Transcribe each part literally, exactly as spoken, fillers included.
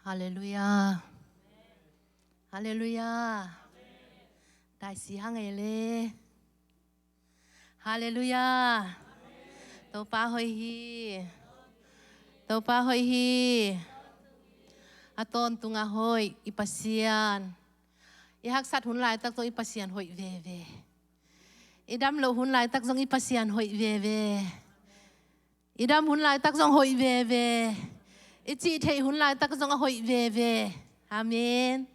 Halleluiah. Halleluiah. Daisi hang ei le. Halleluiah. Topa hoih hi. Topa hoih hi. A tawntung a hoih i Pasian. I haksat hun laitak zong i Pasian hoih veve. I dam loh hun laitak zong i Pasian hoih veve. I dam hun laitak zong hoih veve. I cih theih hun laitak zong a hoih veve. Amen.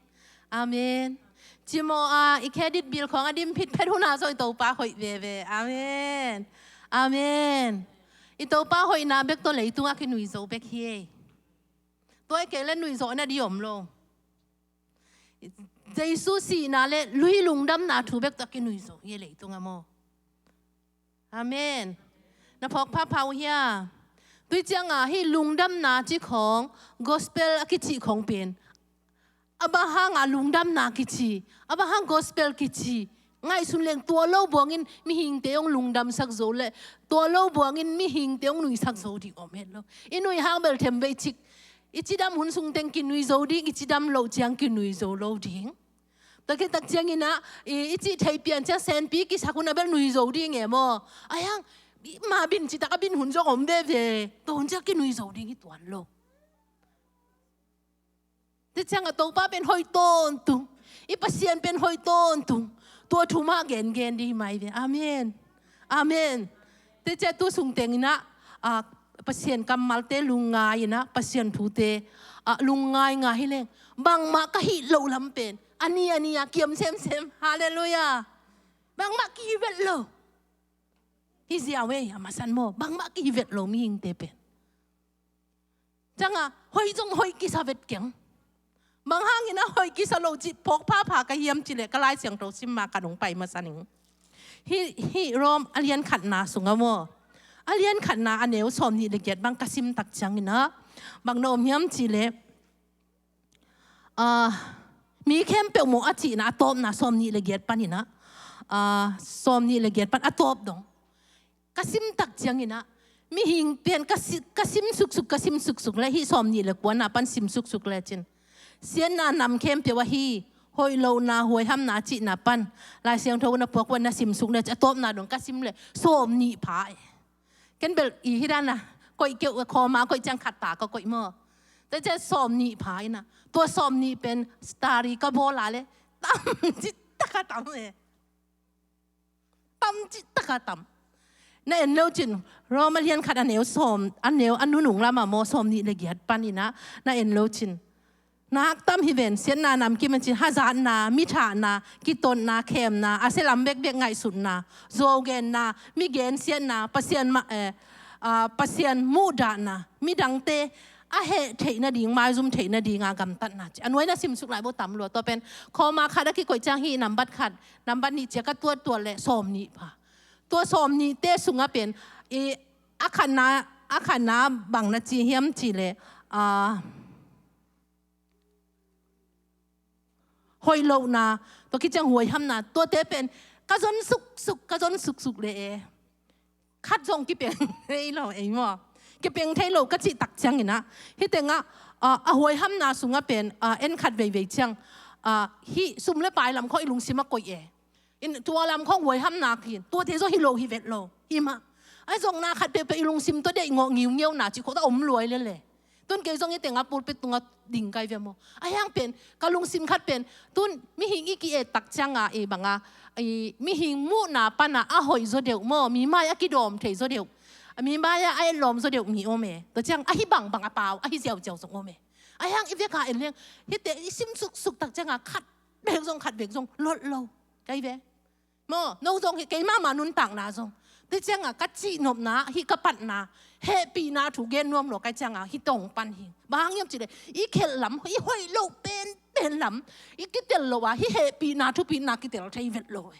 Amen. Cimawh a i credit bill khawng a dim phitphet hun ah zong i Topa hoih veve. Amen. Amen. I Topa hoihna bek tawh leitung a kinui zo bek hi ei. Tua i kei le nui zawh na di om lo. Jesu sihna le lui lungdamna thu bek tawh a kinui zo hi ei leitung a maw. Amen. Na phawk phapha uh hia? Tui cianga hih lungdamna cih khawng, gospel a kicih khawng pen, a bang hanga lungdamna kici, a bang hang gospel kici, ngaihsun leng tua lo buangin mihingte hong lungdamsak zo le, tua lo buangin mihingte hong nuisak zo ding om het lo. I nui hang bel themvei cik, i cidam hun sung teng kinui zo ding, i cidam loh ciang kinui zo lo ding. Tua khit tak ciangin ah, i, i cih thei pian ciang senpi kisak hun a bel nui zo ding e maw. Ai hang, i ma bin citak a bin hun zong om veve. Tua hun ciang kinui zo ding hi tuan lo. Tua ciang a Topa pen hoih tawntung. I Pasian pen hoih tawntung. Tua thu mah gengen ding hi mai ve. Amen. Amen. Tua ciang tu sung tengin ah, ah, Pasian kammalte lungngai in ah, Pasian thute, ah, lungngai ngai hi leng. Bangmah ka hih loh lam pen. A ni, a ni a kiam semsem. Halleluiah. Bangmah kihi vet lo. Hi ziau ei, a masan maw. Bangmah kihi vet lo mihingte pen. Cianga, hoih zong hoih kisa vet keng. Bang hangin a hoih kisa lo cih phawk phapha ka hiam cih leh ka Lai Siangtho sim ma ka nong pai masa ning. Hih, hih Rom a lian khatna sungah maw. A lian khatna a neu sawm nih le giat bang ka sim tak ciangin ah. Bang na om hiam cih leh. Ah, mi khempeuh maw a cihna a tawpna sawm nih le giat panin ah. Ah, sawm nih le giat pan a tawp dong. Ka sim tak ciangin ah, mihing pen ka si-, ka sim suksuk, ka sim suksuk le, hih sawm nih le kuana pan sim suksuk le cin. Siatna nam khempeuh ahi, hoih lohna, huaihamna cihna pan, Lai Siangtho na puak ua na sim suk le cin, a tawpna dong ka sim le, sawm nih pha e. Ken bel i hi dan a, koih keuh khawma, koih ciang khat ta ka koih maw. Tua ciang sawm nih pha in ah, tua sawm nih pen, stari ka bawl a le, tam cih tak a tam e. Tam cih tak a tam. Na en lo cin, Rom a lian khat a neu sawm, a neu a nunung lam ah maw sawm nih le giat panin ah, na en lo cin. Nak tam hi ven, siatna nam kim a cin, hazatna, mi thahna, kitotna, khemna, a sia lam bekbek ngaihsutna, zuau genna, mi gensiatna, Pasian ma-, eh, ah, Pasian muhdahna, midangte, a heh theih nading, maizum theih nadinga gamtatna ci. A nuai na sim suk lai bo tam lua. Tua pen, khawma khat a kikoih ciang hih nambat khat, nambat nih cia ka tuattuat le sawm nih pha. Tua sawm nihte sungah pen, i, a khatna, a khatna bang na ci hiam cih leh, ah, hoih lohna, tua khit ciang huaihamna, tuate pen, ka zon suksuk, ka zon suksuk le e. Khat zong kipeng thei lo, ei maw. Kipeng thei lo ka cih tak ciangin ah. Hih tengah, ah, a huaihamna sungah pen, ah, en khat veivei ciang. Ah, hih sum le pai lam khawng i lungsim a koih e. In tua lam khawng huaihamna khin. Tuate zong hi lo hi vet lo. Hi mah. Ai zong na khat peuhpeuh i lungsim tua deih ngawh ngiungiuna cih khawng ta om luai lele. Tun kei zong hih tengah pulpit tungah ding kai ve maw. A hiang pen, ka lungsim khat pen, tun mihing i ki-et tak cianga i banga, i mihing muhna pana a hoih zaw deuh maw, mi mai a kidawm thei zaw deuh. A mi mai a a etlawm zaw deuh mi om e. Tua ciang ahi bangbang a pau, ahi ziauziau zong om e. A hiang i veka en leng, hihte i sim suksuk tak cianga khat bek zong, khat bek zong, lot lo. Kai ve. Maw, no zong hi keima ma nuntakna zong. Tua cianga ka cihnopna, hih ka patna, hehpihna thu gen nuam lo kai cianga, hih tawng pan hi. Bang hang hiam cih leh, i khelh lam, i hoih loh penpen lam, i kitel lo a, hih hehpihna, thupitna kitel thei vet lo e.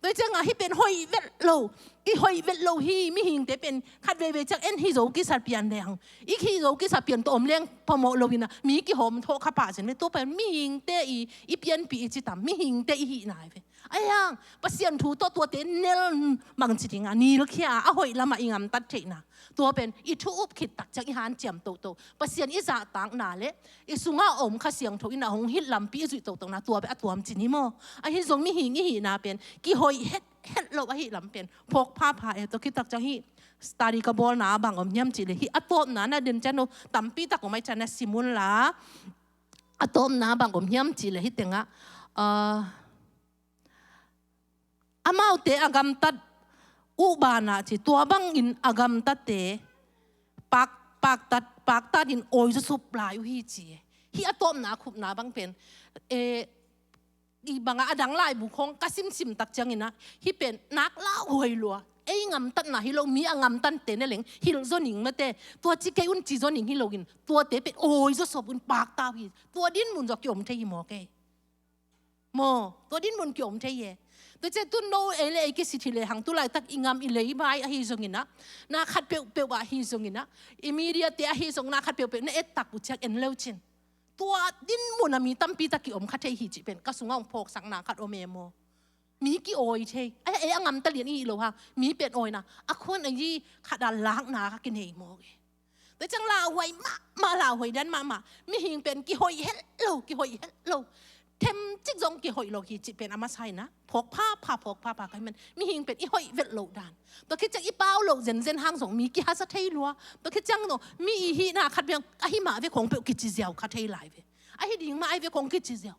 Tua cianga, hih pen hoih vet lo, i hoih vet lo hi, mihingte pen, khat veivei ciang en hi zo kisa pian leng. I hi zo kisa pian tawh om leng, phamawh lo ina, mi kihawm thawh kha pah cin ve, tua pen mihingte i, i pianpih i ci tam, mihingte i hihna hi ve. Ahi hang Pasian thu tawh tuate nel mang ci ding a, nilkhia a, a hoih lamah i gamtat theihna. Tua pen i thu up khit tak ciang i hanciam toto, Pasian i zahtakna le i sungah a om Kha Siangtho in a hong hilh lampi i zuih totona, tua pen a tuam cin hi maw. Ahi zong mihing i hihna pen kihoih het het lo ahi lam pen phawk phapha e. Tua khit tak ciang hih study ka bawlna bang om hiam cih leh, hih a tawpna na den cian lo, tampi tak om ahi cian na sim un la, a tawpna bang om hiam cih leh hih tengah, ah, amaute a gamtat uh banah ci, tua bangin a gamtatte pak, paktat, paktat in awi zawsop lai uh hi ci e. Hih a tawpna a khupna bang pen, eh, i bangah a dang laibu khawng ka simsim tak cianginah, hih pen nak lauhuai lua, ei gamtatna hi lo, mi a gamtatte ne leng hilh zaw ning mate, tua ci kei un ci zaw ning hi loin, tuate pen awi zawsop un pakta uh hi. Tua dinmun zaw kiom thei hi maw kei? Maw, tua dinmun kiom thei e. Tua ciah tun no ei le ei kisit hi lehang, tu laitak i gam i leibai ahi zonginah, na khat peuhpeuh ah ahi zonginah, i mediate ahi zong na khat peuhpeuh na ettak uh ciang en leu cin. Tua dinmun a mi tampi tak kiom kha thei hi cih pen ka sungah hong phawksakna khat om e maw. Mi kiawi thei. Ai, ei a gamta lian i hih lo hang, mi pen awina a khun a yi khat a lakna ka kinei maw e. Tua ciang lauhuai mahmah, lauhuai dan mahmah. Mihing pen kihoih het lo, kihoih het lo. Themcik zong kihoih lo hi cih pen a masa inah phawk phapha, phawk phapha ka hih man. Mihing pen i hoih vet loh dan. Tua khit ciang i pau loh zenzen hang zong mi kihasa thei lua. Tua khit ciang no, mi i hihna khat beng ahi mah ve khong peuh kici ziau kha thei lai ve. Ahi ding mah ahi ve khong kici ziau.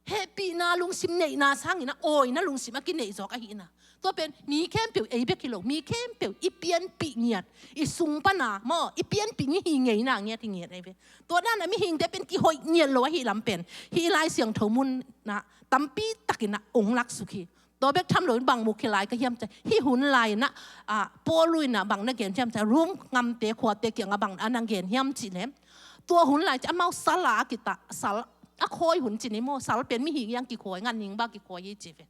Hehpihna lungsim neihna sangin a awina lungsim a kineih zawk ahihna. Tua pen mi khempeuh, ei bek hi lo, mi khempeuh i pianpih ngiat, i sung pana maw, i pianpih ngiat hi ngeina ngiat hi ngiat ahi ve. Tua dan a mihingte pen kihoih ngiat lo ahi lam pen hih Lai Siangtho munah tampi takin a ong laksuk hi. Tua bek tham loin bang mu khia lai ka hiam cih, hih hun lai inah, ah, Paul inah bang na gen hiam cih, Rom gamte khuate kiangah bang a na gen hiam cih leh, tua hun lai cih amau sal a kita, sal a khawi hun cih ni maw, sal pen mihing hiang kikhawi, ganhing bang kikhawi hi cih ve.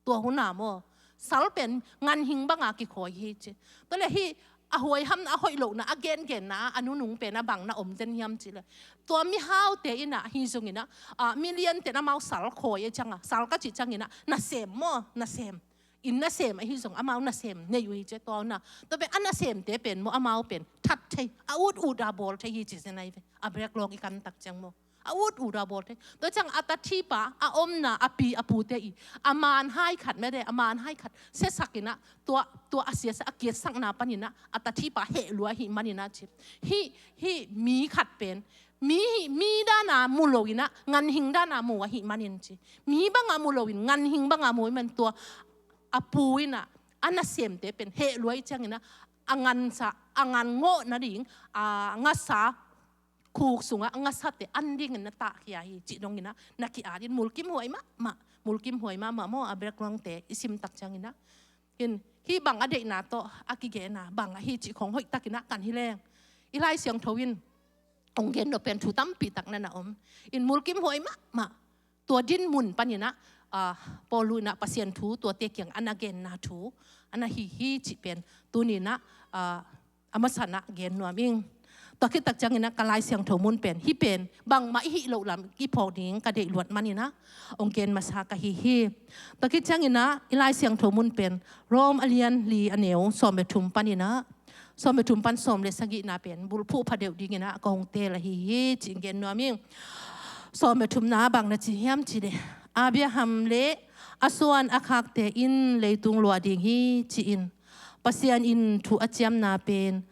Tua hun a maw, sal pen ganhing banga kikhawi hi cih. Tua leh hih a huaihamna, a hoih lohna a gengenna a nunung pen a bang na om zen hiam cih leh, tua mihaute inah ahi zonginah, ah, miliante in amau sal khawi e cianga, sal ka cih cianginah nasem maw, nasem. Inn nasem ahi zong amau nasem nei uh hi ci e. Tua hun a, tua pen a nasemte pen maw, amau pen that thei, a ut ut a bawl thei hi ci zen ahi ve. A break lawng i kan tak ciang maw, a ut ut a bawl thei. Tua ciang a tathipa, a omna, a pi a pute i a manhai khat mede, a manhai khat siasakinah, tua, tua a siasa a kiatsakna paninah a tathipa heh lua ahih maninah ci. Hih, hih mi khat pen mi, mi dana mu loinah ganhing dana mu ahih manin ci. Mi banga mu loin ganhing banga mu ahih man tua a pu inah a nasemte pen heh lua ahih cianginah a gansa, a gan ngawh nading, a ngasa khuk sungah a ngasate an dingin na tahkhia hi cih donginah na ki-atin mulkimhuai mahmah, mulkimhuai mahmah maw, a break lawngte i sim tak cianginah. Hin, hih bang a deihna tawh a kigena bang ahi cih khong hoihtakinah kan hi leng, i Lai Siangtho in hong gen nop pen thu tampi tak na na om. In mulkimhuai mahmah. Tua dinmun paninah, ah, Paul inah Pasian thu tuate kiang a na genna thu a na hi hi cih pen tuninah, ah, a masanah gen nuam ing. Tua khit tak cianginah ka Lai Siangtho mun pen hih pen bangmah i hih loh lam i phawk ding ka deih luat maninah hong gen masa ka hi hi. Tua khit cianginah i Lai Siangtho mun pen Rom a lian li a neu sawm le thum paninah, sawm le thum pan sawm le sagihna pen bulphuh pha deuh dinginah ka hong teel ahi hi cih gen nuam ing. Sawm le thumna bang na ci hiam cih leh, Abraham le a suan a khakte in leitung luah ding hi ci-in Pasian in thu a ciamna pen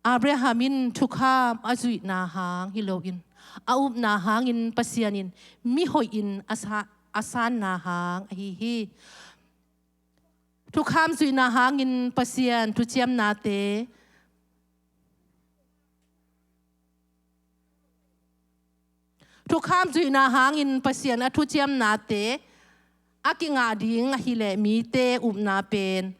Abraham in thukham a zuihna hang hi loin, a upna hangin Pasian in mi hoihin a sa-, a sanna hang ahi hi. Thukham zuihna hangin Pasian thuciamnate, thukham zuihna hangin Pasian a thuciamnate a kingah ding ahileh mite upna pen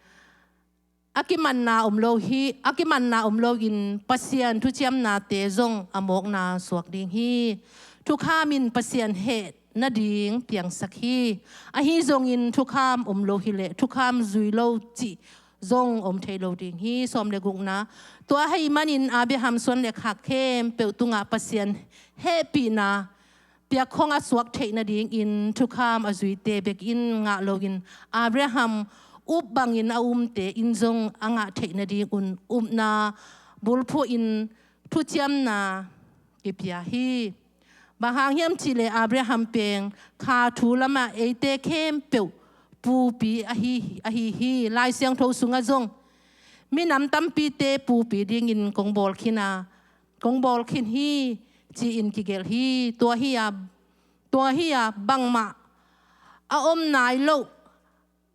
a kimanna om lo hi, a kimanna om loin Pasian thuciamnate zong a mawkna suak ding hi. Thukham in Pasian heh nading piangsak hi. Ahi zongin thukham om lo hileh thukham zui lo cih zong om thei lo ding hi. Sawm le gukna. Tua ahih manin Abraham suan le khak khempeuh tungah Pasian hehpihna piak khong a suak theih nadingin thukham a zuite bekin ngah loin Abraham up bangin a umte in zong a ngah theih nadingun upna bulphuhin thuciamna kipia hi. Bang hang hiam cihleh Abraham peng kha thu lamah eite khempeuh pupi ahi, ahi hi. Lai Siangtho sungah zong minam tampite pupi dingin kong bawl khin a, kong bawl khin hi ci-in kigelh hi. Tua hi a, tua hi a bangmah a om nai loh,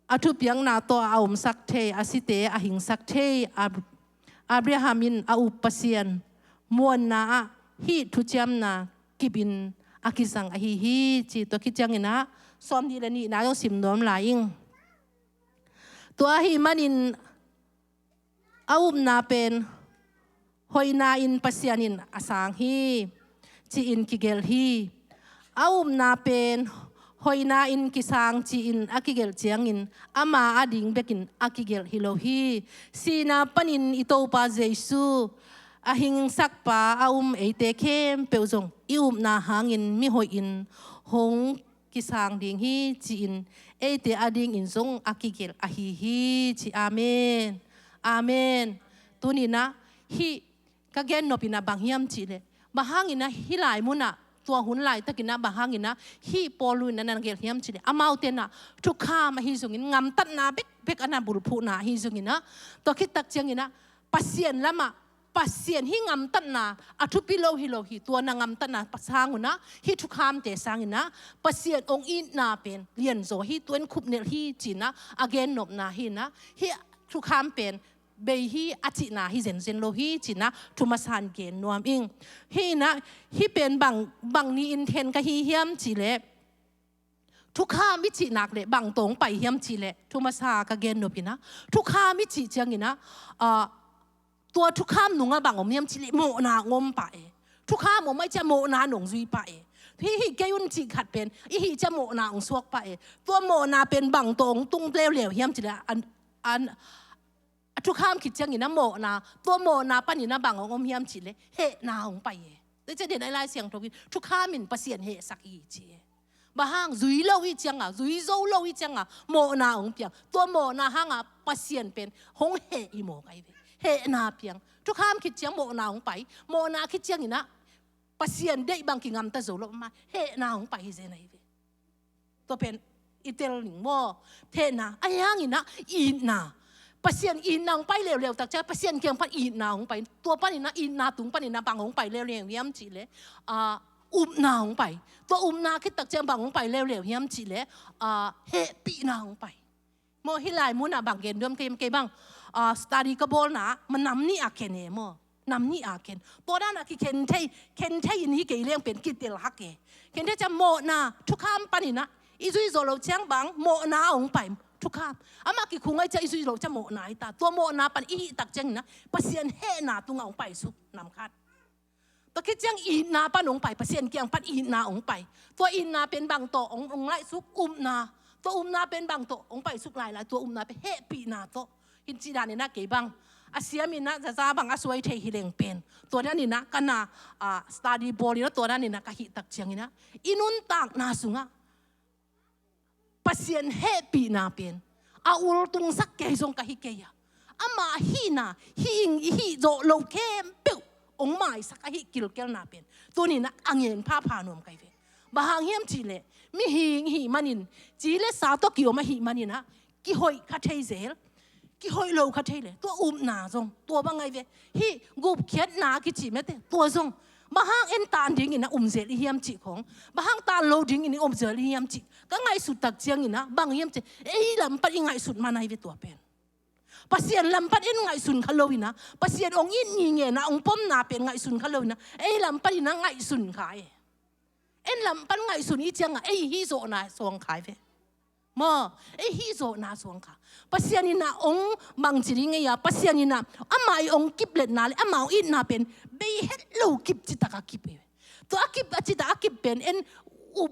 a thupiakna tawh a omsak thei, a site a hingsak thei Ab-, Abraham in a up Pasian muanna ah hih thuciamna kipin a kizang ahi hi ci. Tua khit ciangin ah sawmnih le nihna zong sim nuam lai ing. Tua ahih manin a upna pen hoihna in Pasian in a sang hi ci-in kigelh hi. A upna pen hoihna in kisang ci-in a kigelh ciangin ama ading bekin a kigelh hi lo hi. Sihna panin i Topa Jesu a hingsakpa a um eite khempeuh zong i upna hangin mihoihin hong kisang ding hi ci-in eite adingin zong a kigelh ahi hi ci. Amen. Amen. Tuninah hih ka gennopinah bang hiam cihleh, bang hanginah hih lai munah tua hun laitakinah bang hanginah hih Paul inah na gelh hiam cihleh, amautenah thukham ahi zongin ngamtatna bekbek a na bulphuhna ahi zonginah, tua khittak cianginah Pasian lamah Pasian hih ngamtatna a thupi lo hi lo hi. Tua na ngamtatna sangunah hih thukhamte sanginah Pasian hong itna pen lianzaw hi, tua in khupnelh hi cinah a gennopna hinah hih thukham pen bei hi a cihna hi zenzen lo hi cinah thumasan gen nuam ing. Hinah hih pen bang, bang ni-in khen ka hi hiam cihleh, thukham i cih nak leh bang tawh hong pai hiam cihleh, thumasa ka gennopinah thukham i cih cianginah, ah, tua thukham nungah bang om hiam cihleh mawhna hong om pah e. Thukham om ahih ciah mawhna nong zui pah e. Hih hih kei un cih khat pen i hih ciah mawhna hong suak pah e. Tua mawhna pen bang tawh hong tung leuleu hiam cihleh, an, an, a thukham khit cianginah mawhna, tua mawhna paninah bang hong om hiam cihleh hehna hong pai e. Tua ciah den a i Lai Siangtho in thukham in Pasian hehsak hi ci e. Bang hang zui lo i cianga, zui zo lo i cianga mawhna hong piang. Tua mawhna hanga Pasian pen hong heh i mawk ahi ve. Hehna piang. Thukham khit ciang mawhna hong pai. Mawhna khit cianginah Pasian deih bang kingamta zo lo mah hehna hong pai hi zen ahi ve. Tua pen i tel ning maw? Hehna, ahi hanginah itna. Pasian itna hong pai leuleu tak ciah Pasian kiang pan itna hong pai. Tua paninah itna tung paninah bang hong pai leuleu hiam cihleh, ah, upna hong pai. Tua upna khit tak ciah bang hong pai leuleu hiam cihleh, ah, hehpihna hong pai. Maw, hih lai munah bang gen duam kei, kei bang, ah, study ka bawlna ah manam nih a khen e maw. Nam nih a khen. Tua danah kikhen thei, khen thei in hi kei leng pen kitel hak e. Khen thei ciang mawhna, thukham paninah i zui zawh loh ciang bang mawhna hong pai, thukham. Amah kikhung ahih ciah i zui loh ciang mawhna hi ta. Tua mawhna pan i hih tak cianginah Pasian hehna tungah hong paisuk nam khat. Tua khit ciang itna pan hong pai, Pasian kiang pan itna hong pai. Tua itna pen bang tawh hong, hong ngaihsuk, upna. Tua upna pen bang tawh hong paisuk lailai, tua upna pen hehpihna tawh. Hih ci daninah kei bang a siaminah zaza bang a suai thei hi leng pen, tua daninah ka na, ah, study bawlinah tua daninah ka hih tak cianginah i nuntakna sungah Pasian hehpihna pen a ultungsak kei zong ka hi kei a, ama hihna, hih ing i hih zawh loh khempeuh hong maisak ahi kilkelna pen tuninah a ngen phapha nuam kai ve. Bang hang hiam cihleh mihing hih manin, ci le sa tawh kiom ahih maninah kihoih kha thei zel, kihoih lo kha thei le, tua upna zong tua bang ahi ve. Hih gupkhiatna kici mete, tua zong bang hang en tan dingin a um zel i hiam cih khong, bang hang tan lo dingin i um zel i hiam cih ka ngaihsut tak cianginah bang hiam cih, ei lam pan i ngaihsut man ahi ve tua pen. Pasian lam pan en ngaihsun kha loinah, Pasian hong it ngingenah hong pomna pen ngaihsun kha loinah ei lam paninah ngaihsun kha e. En lam pan ngaihsun i ciangah ei hih zawhna suang kha ahi ve. Maw, ei hih zawhna suang kha. Pasian inah hong bangci ding ei a, Pasian inah amah i hong kipletna le amah hong itna pen bei het lo kip citak a kip ei. Tua a kip a citak a kip pen en up,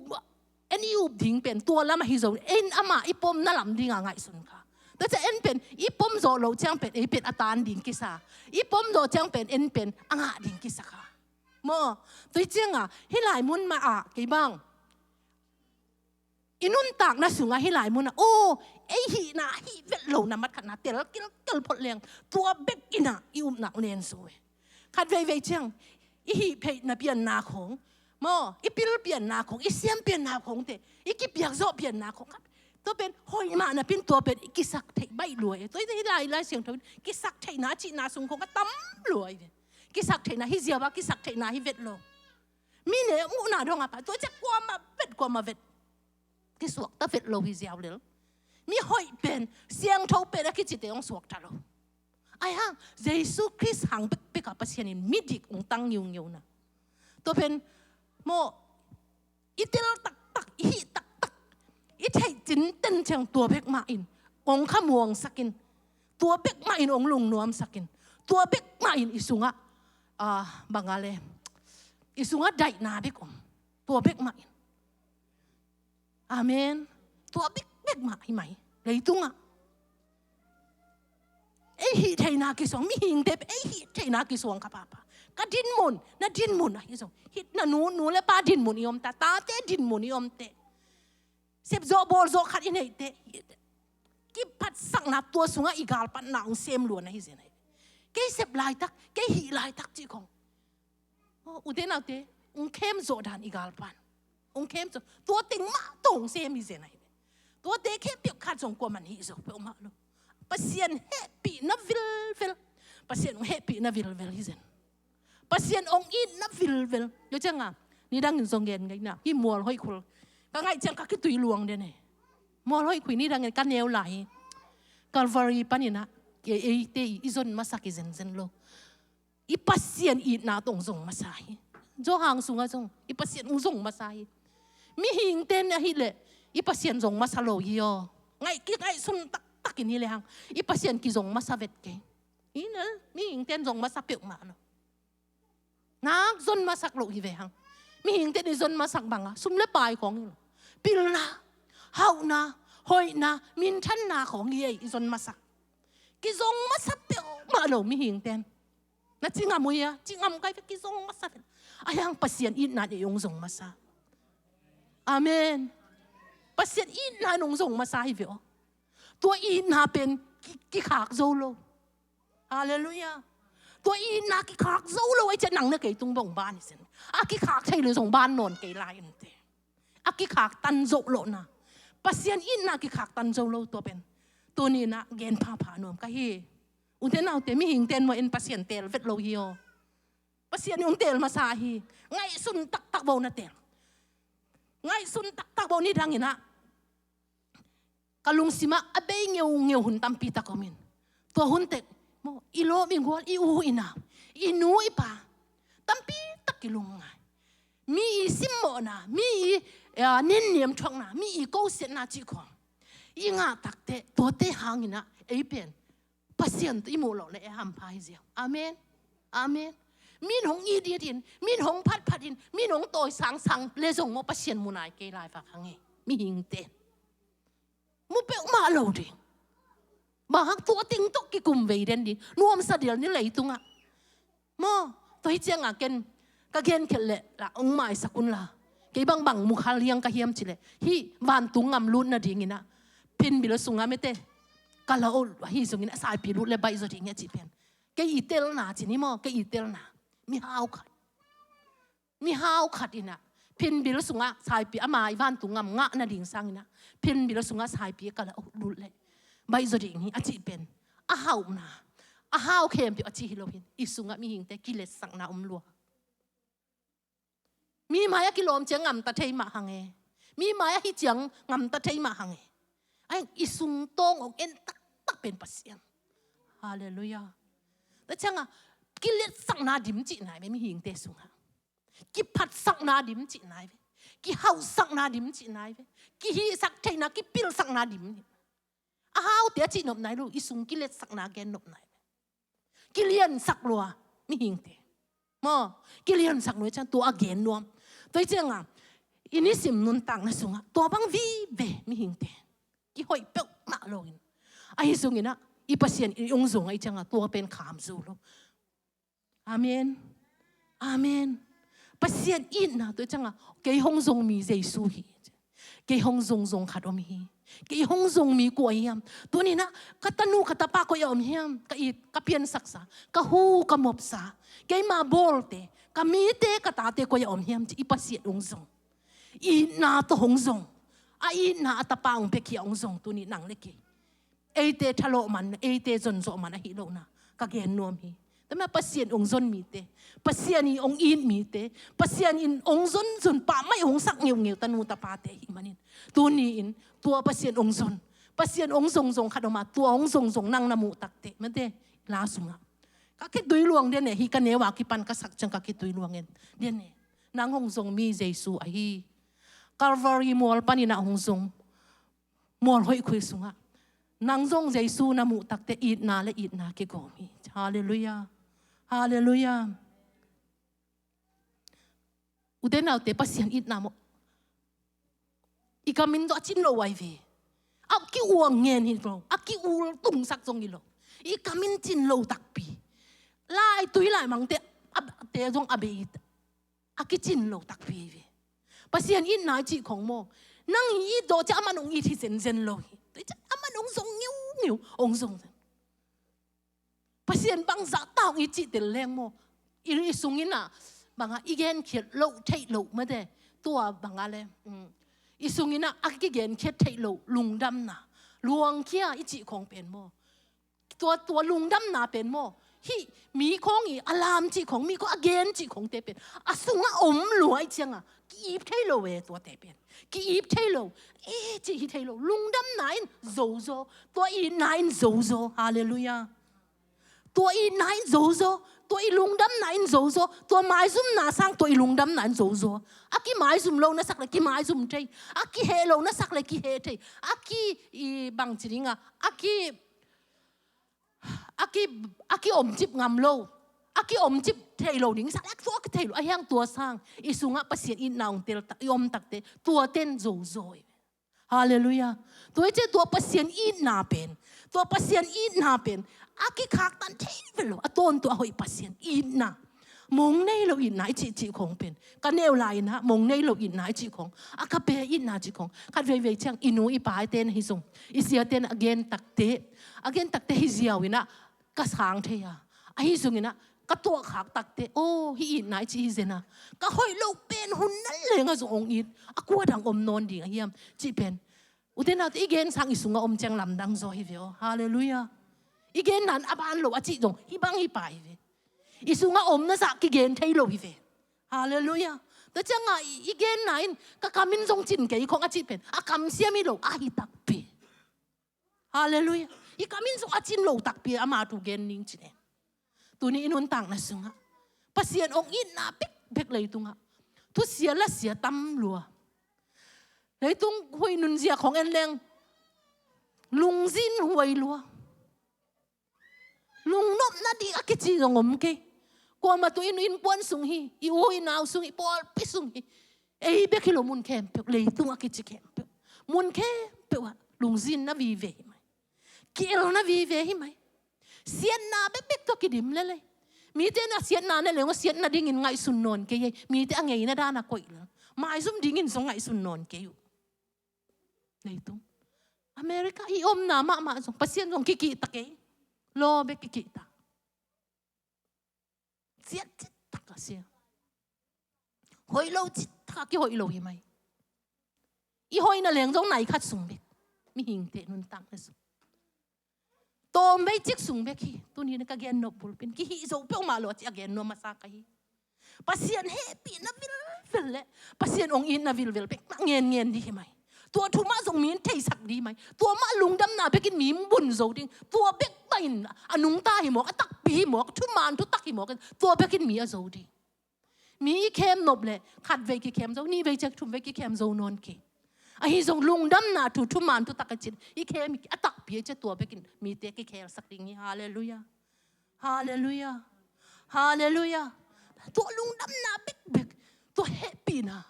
en i up ding pen tua lam ahi zo, en amah i pomna lam dingah ngaihsun kha. Tua ciah en pen i pom zawh loh ciang pen ei pen a tan ding kisa, i pom zawh ciang pen en pen a ngah ding kisa kha. Maw, tua hi cianga, hih lai mun mah ah, kei bang. I nuntakna sungah hih lai mun ah, aw, ei hihna, hih vet lo na mat khatna, tel kilkel phot leng, tua bek in ah, i upna len zo e. Khat veivei ciang, i hih pheihna pianna khong, maw, i pil pianna khong, i siam pianna khong te, i kipiak zawh pianna khong khat. Tua pen, hoih mah napi in tua pen, i kisak theih baih lua e. Tua hi te hih lai, lai siangtho in, kisak theihna, cihna sung khong ka tam lua e. Kisak theihna hi ziau a, kisak theihna hi vet lo. Mi ne muhna dong a pa, tua ciang kuamah vet, kuamah vet. Kisuakta vet lo hi ziau lel. Mi hoih pen, siangtho pen a kicite hong suakta lo. Ahi hang, Jesu Khrist hang bekbek a Pasian in midik hong tang ngiungeu na. Tua pen, maw, i tel taktak, i hih taktak, i theih cinten ciang tua bek mah in hong khamuangsak in, tua bek mah in hong lungnuamsak in, tua bek mah in i sungah, ah, bang a le, i sungah daihna bek om, tua bek mah in. Amen. Tua bekbek mah hi mai. Leitungah. Ei hih theihna kisuang, mihingte, ei hih theihna kisuang ka papa. Ka dinmun, na dinmun ahi zong. Hih na nu, nu le pa dinmun i om ta, tate dinmun i om te. Sep zawh, bawl zawh khat i neih te. Kiphatsakna tua sungah i galpatna hong sem lua na hi zen ahi. Kei sep laitak, kei hih laitak cih khong. Aw, ute naute, hong khem zawh dan i galpan. Hong khem zawh. Tua teng mah tawh hong sem hi zen ahi. Tuate khempeuh khat zong kuaman hih zawh peuhmah lo. Pasian hehpihna vilvel. Pasian hong hehpihna vilvel hi zen. Pasian hong itna vilvel. Tua cianga, nidangin zong gen ngai na. Hih mual hoih khul. Ka ngaih ciang ka kitui luang den e. Mual hoih khui nidangin ka neu lai hi. Calvary panin ah, eite i zon masak hi zenzen lo. I Pasian itna tawh hong zong masa hi. Johan sungah zong, i Pasian hong zong masa hi. Mihingte in ahih leh, i Pasian zong masa lo hi aw. Ngaih, kingaihsun taktakin hi lehang, i Pasian kizong masa vet kei. Hi na, mihingte in zong masa peuhmah lo. Nak zon masak lo hi ve hang. Mihingte in i zon masak bang a, sum le pai khong hi lo. Pilna, hauhna, hoihna, minthanna khong hi ei i zon masak. Kizong masa peuhmah lo mihingte in. Na ci ngam uh hia, ci ngam kai ve, kizong masa ve. Ahi hang Pasian itna in ei hong zong masa. Amen. Pasian itna in hong zong masa hi ve aw. Tua itna pen ki, kikhak zo lo. Halleluiah. Tua itna kikhak zo lo, ei ciah nang na kei tung bang ban hi zen. A kikhak thei lo zong ban nawn kei lai in te. A kikhak tan zo lo na. Pasian itna kikhak tan zo lo tua pen. Tuni in ah gen phapha nuam ka hi. Ute naute, mihingte in maw, en Pasian teel vet lo hi aw. Pasian in hong teel masa hi. Ngaihsun taktak bo na teel. Ngaihsun taktak bo nidangin ah. Ka lungsimah a bei ngeungeu hun tampi tak om in. Tua hun tek, maw, i lawm i gual, i u i nau, i nu i pa. Tampi tak kilungngai. Mi i simmawhna, mi i, eh, nenniam thuakna, mi i kosiatna cih khawng. I ngah takte, tuate hangin ah, ei pen. Pasian tawh i muh loh le ei hampha hi ziau. Amen. Amen. Min hong it it in, min hong phatphat in, min hong tawi sangsang le zong maw Pasian mu nai kei lai vak hang e. Mihingte. Mu peuhmah lo ding. Bang hang tua teng tawh kikum vei den ding. Nuamsa dial ni leitungah. Maw, tua hi cianga ken ka genkhelh leh lah hong maisak un la. Kei bangbang mukhal hiang ka hiam cileh. Hih vantung ngam lut nadingin ah. Pinbil sunga mete. Ka la uh ahi zongin a saipi lut le baih zaw ding hi a cih pen. Kei i telna ci ni maw, kei i telna. Mihau khat. Mihau khat in ah, pinbil sungah saipi, ama i vantung ngam ngah nading sangin ah, pinbil sungah saipi ka la uh lut leh baih zaw ding hi a cih pen. A hauhna, a hau khempeuh a cih hi lo hin, i sungah mihingte kiletsakna om lua. Mi mai-ah kilawm ciang ngamta thei mah hang e. Mi mai-ah hi ciang ngamta thei mah hang e. Ai, i sungtawng hong en taktak pen Pasian. Halleluiah. Tua ciangah, kiletsakna dim cih nai ve mihingte sungah. Kiphatsakna dim cih nai ve. Kihauhsakna dim cih nai ve. Kihihsak theihna, kipilsakna dim. A haute a cih nop nai lo, i sung kiletsakna gen nop nai ve. Kiliansak lua, mihingte. Maw, kiliansak lua ciang tua a gen nuam. Tua hi ciangah, i nisim nuntakna sungah, tua bang vive, mihingte. Kihoih peuhmah lo in. Ahi zongin ah, i Pasian i hong zong ahi ciangah, tua pen kham zo lo. Amen. Amen. Pasian itna tua ciangah, kei hong zong mi Jesu hi. Kei hong zong zong khat om hi. Kei hong zong mi kua hiam? Tuni-in ah ka tanu ka tapa koi-ah om hiam? Ka it, ka piansaksa, ka hu, ka mopsa, keima bawlte, ka mite, ka tate koi-ah om hiam? Ci i Pasian hong zong. Itna tawh hong zong. A itna a tapa hong pia khia hong zong tuni nang le kei. Eite thalawh man, eite zonzawh man ahi lohna ka gen nuam hi. Tua mah Pasian hong zon mite, Pasian in hong it mite, Pasian in hong zonzon pah mai hong sak ngeungeu tanu tapate ahih manin, tuni-in tua Pasian hong zon, Pasian hong zongzong khat om a, tua hong zongzong nang na muh takteh, mate, la sungah ka khitui luang den e, hih ka neu a kipan ka sak ciang ka khitui luang den e. Nang hong zong mi Jesu ahi. Calvary mual panin ah hong zong mual hoih khui sungah nang zong Jesu na muh takteh itna le itna kigawm hi. Halleluiah. Halleluiah. Ute naute, Pasian itna maw, i kamin tawh a cin lo ahi ve. A ki-uang ngen hi lo, a ki-ul tungsak zong hi lo. I kamin cin lo takpi. Lai tui lai mangte a, te zong a bei a kicin lo takpi hi ve. Pasian itna i cih khong maw, nang i it dawh ciah aman hong it hi zenzen lo hi. Tua ciah aman hong zong ngeungeu, hong zong zen. Pasian bangzah ta hong it cih tel leng maw, i, i sungin ah bangah i genkhiat loh theih loh mate, tua bangah le, um, i sungin ah a kigenkhiat theih loh lungdamna, luangkhia i cih khong pen maw, tua, tua lungdamna pen maw, hih mi khawng i a lam cih khong, mi khawng a gen cih khongte pen a sungah om lua i ciangah ki-ip thei lo e, tuate pen ki-ip thei lo. E, cih hi thei lo. Lungdamna in zozo, tua itna in zozo. Halleluiah. Tua itna in zozo, tua i lungdamna in zozo, tua maizumna sang tua i lungdamna in zozo. A kimaizum lo na sak le kimaizum thei, a kiheh lo na sak le kiheh thei, a ki, i bangci dingah, a ki, a ki, a kiomcip ngam lo, a kiomcip thei lo ding sak le a tua kithei lo, a hiang tua sang i sungah Pasian itna hong tel tak, i om takteh, tua ten zozo hi. Halleluiah. Tua hi ciah tua Pasian itna pen, tua Pasian itna pen a kikhaktan thei vet lo, a tawntung a hoih Pasian itna. Mong nei lo itna i cihcih khong pen, ka neu lai-in ah mong nei lo itna i cih khong, a ka pe itna cih khong, khat veivei ciang i nu i pa i ten ahi zong, i siaten a gen takteh, a gen takteh hi ziau-in ah ka sang thei a, ahi zongin ah ka tuahkhak takteh, aw, hih itna i cih hi zen a, ka hoih loh pen hun na lengah zong hong it, a kua dang om nawn ding a hiam cih pen. Ute naute, i gen sang i sungah om ciang lamdang zaw hi ve aw. Halleluiah. I genna in a ban lo a cih zong hih bang hi pah hi ve. I sungah om na zah kigen thei lo hi ve. Halleluiah. Tua ciangah i, i genna in ka kamin zong cin kei khong a cih pen a kamsiam hi lo, ahi takpi. Halleluiah. I kamin zong a cin lo takpi, ama thu gen ning cin e. Tuni i nuntakna sungah Pasian hong itna bekbek leitungah thusia lasia tam lua. Leitung huih nunzia khong en leng lungzin huai lua. Lungnopna ding a kici zong om kei. Kuamah tu in, innkuan sung hi, i u i nau sung hi, pawlpi sung hi, ei bek hi lo, mun khempeuh, leitung a kici khempeuh, mun khempeuh ah lungzinna vive hi mai. Ki-elna vive hi mai. Siatna bekbek tawh kidim lel ei. Mite na siatna ne leng aw, siatna dingin ngaihsun nawn kei ei. Mite a ngeina dan a koih lel, maizum dingin zong ngaihsun nawn kei uh. Leitung America i omna mahmah zong Pasian zong kikihta kei. Law bek kikihta. Siat cittak a sia. Hoih lo cittak a kihoih lo hi mai. I hoihna leng zong nai khat sung bek. Mihingte nuntakna sung, tawm bei cik sung bek hi. Tuni na ka gen nop bulpi in kihih zo peuhmah lo a ci a gen nuam masa ka hi. Pasian hehpihna vilvel le Pasian hong itna vilvel bek na ngenngen dih hi mai. Tua thu mah zong mi in theisak dih hi mai. Tua mah lungdamna bekin mi in bun zo ding. Tua bek mah in a nungta hi mawk, a takpi hi mawk, thuman thutak hi mawk, tua bekin mi a zo dih. Mi i khem nop le khat vei kikham zo, nih vei ciang thum vei kikham zo nawn kei. Ahi zong lungdamna thu, thuman thutak a cin i khem a takpi a cia, tua bekin mite kikhelsak ding hi. Halleluiah. Halleluiah. Halleluiah. Tua lungdamna bekbek, tua hehpihna,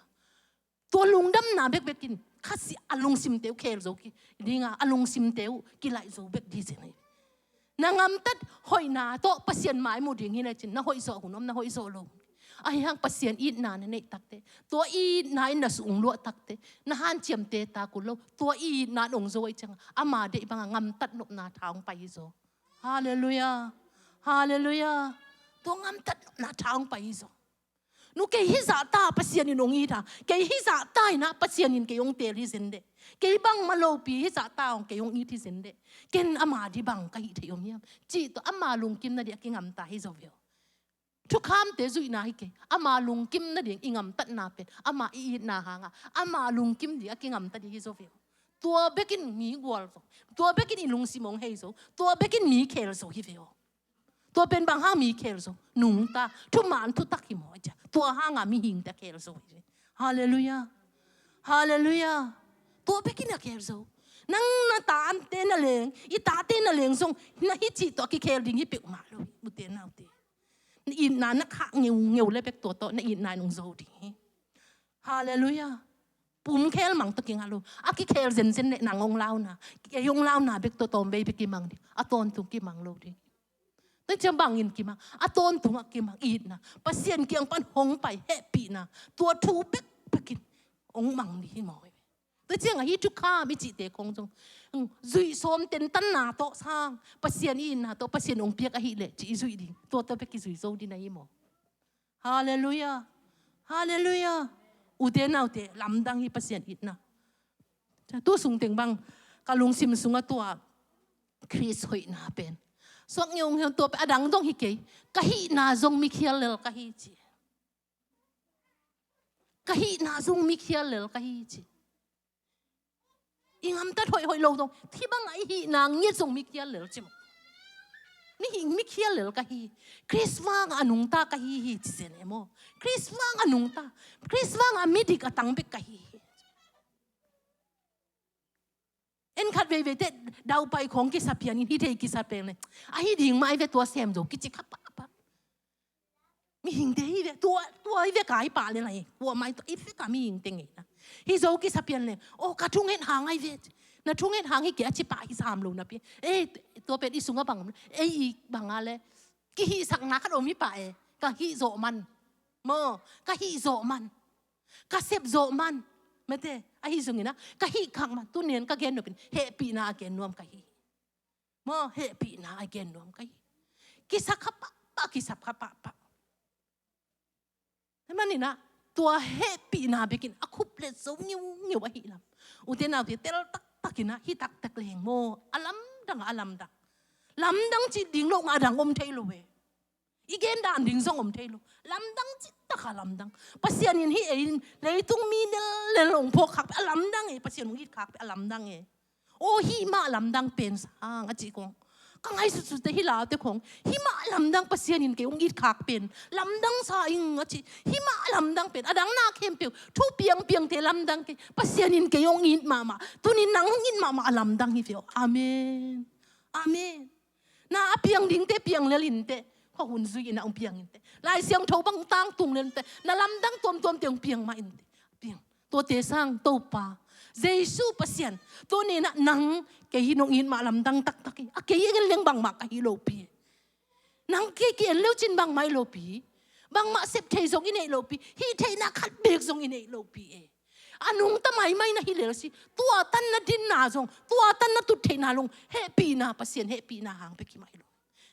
tua lungdamna bekbek in khasia a lungsimte uh khel zo ki dinga, a lungsimte uh kilaih zo bek dih zen hi. Na ngamtat hoihna tawh Pasian mai mu ding hi na cin, na hoih zawh hun om, na hoih zawh lo hun. Ahi hang Pasian itna na neih takteh, tua itna in na sung luah takteh, na hanciamte tak uh lo, tua itna in ong zo ahih ciangah, ama deih bangah ngamtat nopna tha ong pai hi zaw. Halleluiah. Halleluiah. Tua ngamtat nopna tha ong pai hi zaw. Nu, kei hih zahta Pasian in ong it a, kei hih zahta inah Pasian in kei ong teel hi zen deh. Kei bangmah lopi hih zahta ong kei ong it hi zen deh. Ken ama dih bang ka hih theih om hiam? Cih tawh ama lungkim nading a kingamta hi zaw ve aw. Thukhamte zuihna hi kei. Ama lungkim nading i ngamtatna pen, ama i itna hangah, ama lungkim ding a kingamta ding hi zaw ve aw. Tua bekin mi gual zo. Tua bekin i lungsim ong hei zo. Tua bekin mi kheel zo hi ve aw. Tua pen bang hang mi kheel zo? Nungta, thuman thutak hi maw a cia. Tua hangah mihingte a kheel zo hi ve. Halleluiah. Halleluiah. Tua bekin a kheel zo. Nang na tate na leng, i tate na leng zong, na hih cih tawh a kikheel ding hi peuhmah lo hi, ute naute. Na itna na khah ngeungeu le bek tua tawh, na itna in ong zo ding hi. Halleluiah. Pum kheel mang tawh kingah lo. A kikheel zenzen le nang ong launa, kei ong launa bek tawh tawmvei bek kimang ding. A tawntung kimang lo ding. Tua ciang bangin kimang, a tawntungah kimang itna. Pasian kiang pan hong pai hehpihna. Tua thu bekbekin ong mang ding hi maw. Tua ciangah hih thukham i cihte khong zong, zuih sawm tentanna tawh sang, Pasian itna tawh, Pasian ong piak ahih leh, ci i zuih ding. Tua tawh bek i zui zo ding na hi maw. Halleluiah. Halleluiah. Ute naute, lamdang hi Pasian itna. Tu sungteng bang, ka lungsim sungah tua Khrist hoihna pen suak ngeungeu, tua pen a dang dong hi kei. Ka hihna zong mikhial lel ka hi ci. Ka hihna zong mikhial lel ka hi ci. I ngamtat hoihhoih lo zong, hih bangah i hihna ngiat zong mikhial lel ci maw. Mihing mikhial lel ka hi. Khrist vangah a nungta ka hi hi ci zen e maw. Khrist vangah a nungta, Khrist vangah a midik a tang bek ka hi hi. En khat veivei teh daupai khong kisa pianin, hih thei kisa piang le, ahi ding mah hi ve, tua sem zo kici kha pahpah. Mihingte hi ve, tua, tua hi ve, kai pah le lai, kuamah hi tua, i ve ka mihingte ngeina. Hih zo kisa pian le, aw, ka thunget hang ahi ve. Na thunget hang hi kei a ci pah hi sam lo napi. Ei, tua pen i sungah bang om, ei i bangah le, kihihsakna khat om hi pah e. Ka hih zawh man. Maw, ka hih zawh man. Ka sep zawh man. Mate, ahi zongin ah, ka hih khak man. Tuni'n ka gen nopin, hehpihna a gen nuam ka hi. Maw, hehpihna a gen nuam ka hi. Kisa kha pahpah, kisa kha pahpah. Tua manin ah, tua hehpihna bekin a khuplet zo ngiungeu ahih lam. Ute naute, tel taktakin ah, hi taktak leng maw. A lamdang, a lamdang. Lamdang cih ding lo, a dang om thei lo e. I gen dan ding zong om thei lo. Lamdang cih takah lamdang. Pasian in hih ei in leitung mi lel lel ong phawk khak pen a lamdang e, Pasian ong it khak pen a lamdang e. Aw, hih mah lamdang pen sang a cih kong, ka ngaihsutsut teh hih laute khong, hih mah lamdang Pasian in kei ong it khak pen lamdang sa ing a cih. Hih mah lamdang pen, a dang na khempeuh thu piangpiangte lamdang kei, Pasian in kei ong it mahmah, tuni nang ong it mahmah a lamdang hi ve aw. Amen. Amen. Na a piang dingte piang lel inteh. Khuahun zui in ah ong piang inteh. Lai Siangtho bang tangtung lel inteh. Na lamdang tuamtuamte ong piang mah inteh. Piang. Tuate sang Topa Jesu Pasian, tuni in ah nang kei hi nong it mah lamdang taktak hi. A kei eng leng bangmah ka hi lopi e. Nang kei ki-en leucin bangmah hi lopi. Bangmah sep thei zong i neih lopi. Hih theihna khat beek zong i neih lopi e. A nungta maimai na hi lel si. Tua tan na dinna zong, tua tan na tut theihna zong, hehpihna, Pasian hehpihna hang bek hi mah hi lo.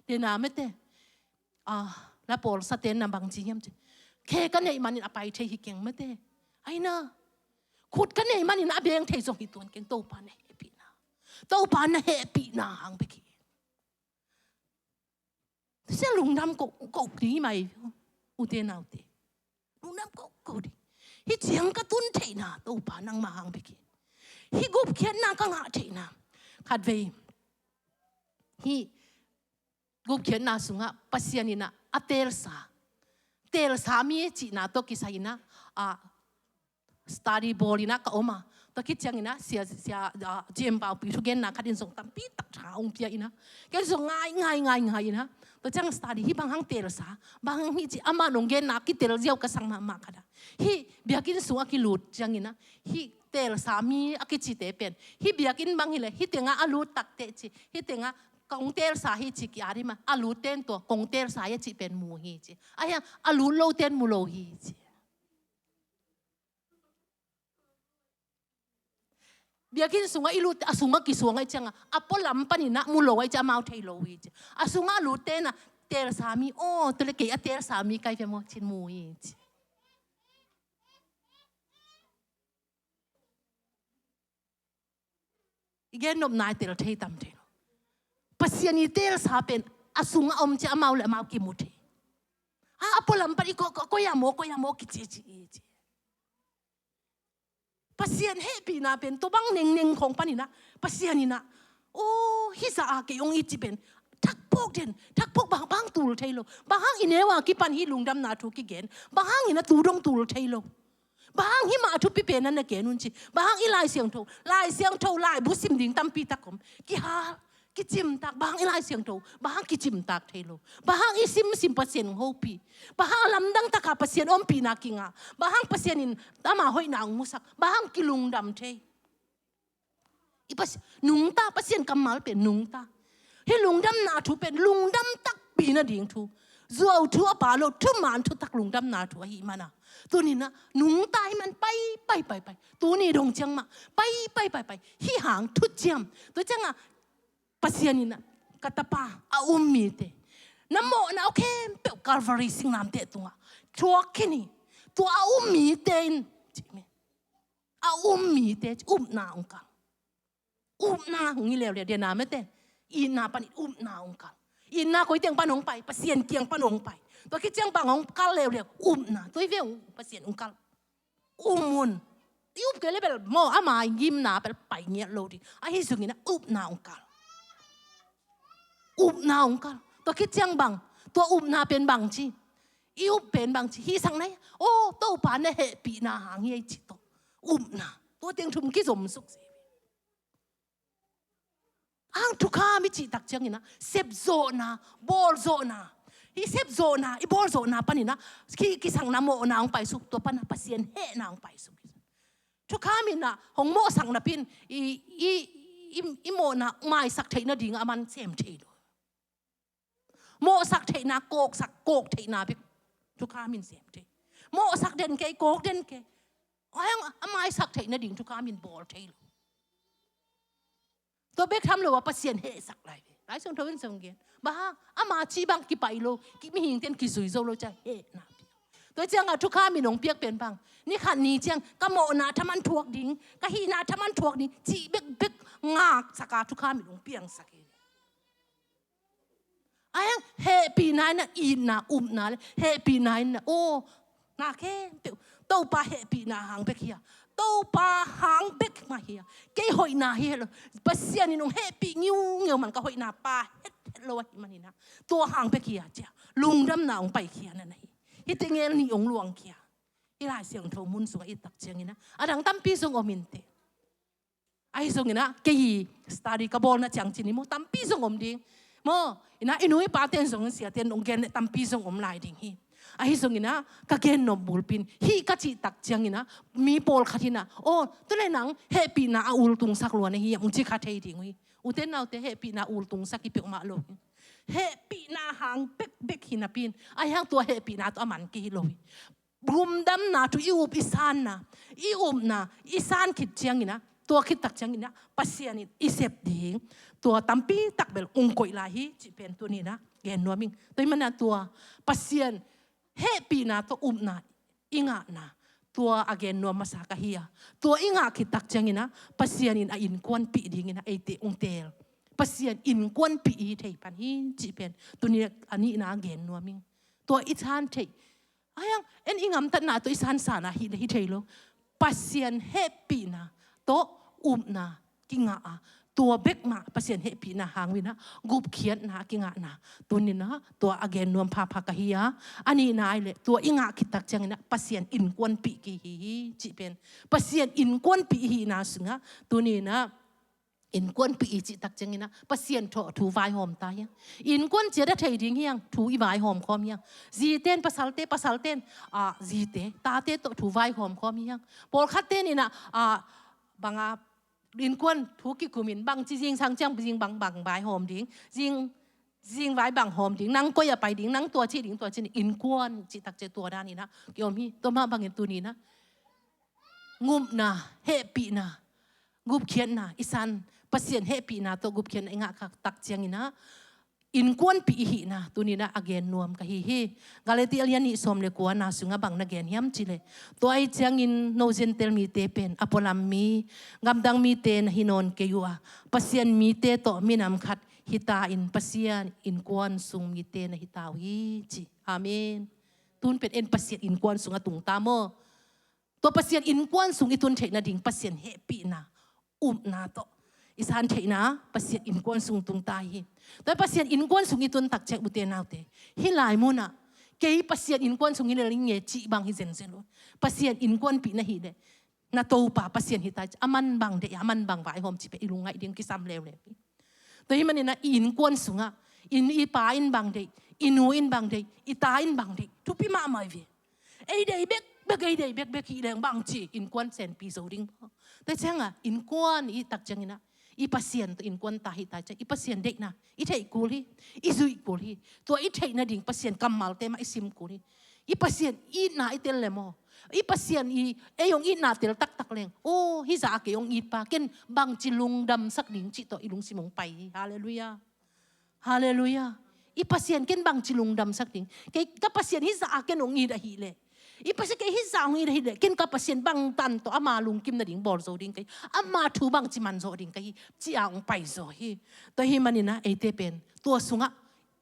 Dena mate, ah, la pawlsate'n na bang ci hiam cih, khe ka neih manin a pai thei hi keng mate. Aina, khut ka neih manin a beng thei zong hi tuan keng, Topa na hehpihna. Topa na hehpihna hang bek hi. Sia lungdam ko, ko ding hi mai, ute naute. Lungdam ko, ko ding. Hih ciang ka tun theihna, Topa nangmah hang bek hi. Hih gupkhiatna ka ngah theihna. Khatvei, hih gupkhiatna sungah Pasian in ah a teelsa, teelsa mi cihna tawh kisai in ah, a, study bawl in ah ka om a. Tua khit ciangin ah, sia, sia, ah, J M Paupi thugenna khat in zong tampi tak tha ong pia in ah. Ken zong ngai, ngai, ngai, ngai in ah. Tua ciang study, hih bang hang teelsa, bang hang hih ci, amah nong genna kitel ziau ka sang mahmah khat ah. Hih biakinn sung a kilut ciangin ah, hih teelsa mi a kicite pen, hih biakinn bang hi leh, hih tengah a lut takteh ci, hih tengah kong telsa hi ci ki-at hi mah, a lutte in tua kong telsa hi a cih pen mu hi ci. Ahi hang a lut lote in mu lo hi ci. Biakinn sungah i lutte a sungah kisuang ahih ciangah a pualam panin ah mu lo ahih ciangah amau thei lo hi ci. A sungah a lutte in ah telsa mi, aw, tua leh kei a telsa mi ka hi ve maw ci-in mu hi ci. I gennopna i tel thei tam thei lo. Pasian i telsa pen a sungah om ciang amau leh amau kimu thei. A, a pualam pan i ko, ko, koi-ah maw, koi-ah maw kici ci, ci. Pasian hehpihna pen tua bang nengneng khawng panin ah Pasian in ah, aw, hih zah a kei hong it cih pen thakphawk den, thakphawk, bang, bang tul thei lo. Bang hang i neu a kipan hih lungdamna thu kigen, bang hangin ah tu dong tul thei lo. Bang hang hih mah a thupi pen na na gen un ci. Bang hang i Lai Siangtho, Lai Siangtho laibu sim ding tampi tak om. Kihal, kicimtak, bang hang i Lai Siangtho, bang hang kicimtak thei lo. Bang hang i simsim Pasian hong hopih. Bang hang a lamdang takin Pasian ompihna kingah. Bang hang Pasian in ama hoihna hong musak. Bang hang kilungdam thei. I Pas-, nungta, Pasian kammal pen nungta. Hih lungdamna thu pen lungdam takpi nading thu. Zuau thu a pha lo, thuman thutak lungdamna thu ahih manin ah. Tuni-in ah, nungta ahih man pai, pai, pai, pai. Tuni dong ciang mah, pai, pai, pai, pai. Hih hang thuciam. Tua ciangah, Pasian in ah, ka tapa, a um mite. Na mawhna uh khempeuh Calvary singlamteh tungah thuak khin hi. Tua a um mite in, ci hi. A um mite, upna hong kal. Upna hong hi leuleu, dena mete. Itna panin upna hong kal. Itna koi teng pan hong pai, Pasian kiang pan hong pai. Tua khit ciang bang hong kal leuleu, upna. Tua hi ve, Pasian hong kal. Um un. I up kei leh bel maw, ama i ngimna bel pai ngiat lo ding. Ahi zongin ah upna hong kal. Upna hong kal. Tua khit ciang bang, tua upna pen bang ci. I up pen bang ci. Hih sang na hi. Aw, Topa na hehpihna hang hi ei ci tawh. Upna. Tua teng thum kizom suk si. Hang thukham i cih tak ciangin ah, sepzawhna, bawlzawhna. Hih sepzawhna, i bawlzawhna panin ah, ki, kisakna mawhna hong paisuk, tua pan ah Pasian hehna hong paisuk. Thukham in ah, hong mawhsak napi-in, i, i, i, i mawhna maisak theih nading a man sem thei lo. Mawhsak theihna, kawksak, kawk theihna bek thukham in sem thei. Mawhsak den kei, kawk den kei. Ahi hang a maisak theih nading thukham in bawl thei lo. Tua bek tham lo a Pasian hehsak lai ve. Lai Siangtho in zong gen. Bang hang, ama cih bang kipai lo, ki, mihingte in kizui zo lo ciang hehna piang. Tua ciangah thukham in hong piak pen bang. Ni khat ni ciang, ka mawhna thaman thuak ding, ka hihna thaman thuak ding, cih bekbek ngaksak a thukham in hong piangsak hi. Ahi hang hehpihna in ah itna, upna leh hehpihna in ah, aw, na khempeuh Topa hehpihna hang bek hi a. Topa hang bek mah hi a. Kei hoihna hi lo. Pasian in hong hehpih ngiungeu man, ka hoihna pha hethet lo ahih manin ah, tua hang bek hi a ci-a lungdamna hong paikhia na na hi. Hihte ngel nih hong luangkhia. I Lai Siangtho mun sungah i et tak ciangin ah, a dang tampi zong om inteh. Ahi zongin ah, kei study ka bawlna ciang ci ni maw, tampi zong om ding. Maw, in ah, i nu i pate in zong, siate in hong gen leh tampi zong om lai ding hi. Ahi zongin ah, ka gen nop bulpi in, hih ka cih tak ciangin ah, mi pawlkhat in ah, aw, tu leh nang hehpihna a ultungsak lua na hi hiam, hong ci kha thei ding uh hi. Ute naute, hehpihna ultungsak hi peuhmah lo hi. Hehpihna hang bekbek hi napi-in, ahi hang tua hehpihna tawh a man kei hi lo hi. Lungdamna thu, i up i sanna, i upna i san khit ciangin ah, tua khit tak ciangin ah, Pasian in i sep ding tua tampi tak bel hong koih lai hi cih pen tuni-in ah gen nuam ing. Tua ahih manin ah tua Pasian hehpihna tawh upna i ngahna, tua a gen nuam masa ka hi a. Tua i ngah khit tak ciangin ah, Pasian in a innkuanpih dingin ah eite hong teel. Pasian innkuanpih i hi thei pan hi cih pen tuni-in a nihna gen nuam ing. Tua i san theih, ahi hang, en i gamtatna tawh i sansan a hi leh hi thei lo. Pasian hehpihna tawh upna kingah a, tua bek mah Pasian hehpihna hang uh in ah, gupkhiatna kingahna. Tuni-in ah tua a gen nuam phapha ka hi a. A nihna ahih leh, tua i ngah khit tak ciangin ah Pasian innkuanpih kihi hi cih pen, Pasian innkuanpih i hihna sungah, tuni-in ah innkuanpih i cih tak ciangin ah, Pasian tawh thu vaihawm ta hi hang. Innkuan ciat a thei ding hi hang, thu i vaihawm khawm hi hang. Zite in pasalte, pasalte in, ah, zite, tate tawh thu vaihawm khawm hi hang. Pawlkhatte in ah, ah, bang a, Innkuan thu kikumin bangci zingsang ciang zing bang bang vai hawm ding, zing zing vai bang hawm ding, nang koi a pai ding, nang tua ci ding, tua ci ding, innkuan cih tak ciang tua dan in ah kiom hi. Tua mah bangin tuni in ah ngupna, hehpihna, gupkhiatna i san, Pasian hehpihna tawh gupkhiatna i ngah tak ciangin ah innkuanpih i hihna tuni in ah a gen nuam ka hi hi. Galati a lian nih sawm le kuana sungah bang na gen hiam cih leh, tua ahih ciangin no Gentile mite pen a pualam mi, gamdang mite na hi nawn kei uh a, Pasian mite tawh minam khat hi ta in, Pasian innkuan sung mite na hi ta uh hi, ci. Amen. Tun pen en Pasian innkuan sungah tung ta maw. Tua Pasian innkuan sung i tun theih nading Pasian hehpihna, upna tawh i san theihna Pasian innkuan sung tung ta hi. Tua Pasian innkuan sung i tun tak ciang, ute naute, hih lai munah kei Pasian innkuan sung hi lel ing e cih bang hi zenzen lo. Pasian innkuanpih na hih leh, na Topa Pasian hi ta, a man bang deih, a man bang vaihawm cih pen i lungngaih ding kisam leuleu hi. Tua hih manin ah i innkuan sungah i, i pa in bang deih, i nu in bang deih, i ta in bang deih, thupi mahmah hi ve. Ei deih bekbek, ei deih bekbek hi leng bangci innkuan senpi zo ding maw. Tua ciangah innkuan i tak ciangin ah i Pasian tawh innkuan ta hi ta ciang, i Pasian deihna i theih kul hi, i zuih kul hi. Tua i theih nading Pasian kammalte mah i sim kul hi. I Pasian itna i tel le maw, i Pasian i, ei hong itna tel taktak leng, aw, hih zah a kei hong it pa ken bangci lungdamsak ding cih tawh i lungsim hong pai hi. Halleluiah. Halleluiah. I Pasian ken bangci lungdamsak ding, kei ka Pasian hih zah a ken hong it ahih leh, i Pasian kei hih zah hong it ahih leh, ken ka Pasian bangtan tawh ama lungkim nading bawl zo ding ka hi, ama thu bangci man zawh ding ka hi, ci-a hong pai zaw hi. Tua hih manin ah eite pen tua sungah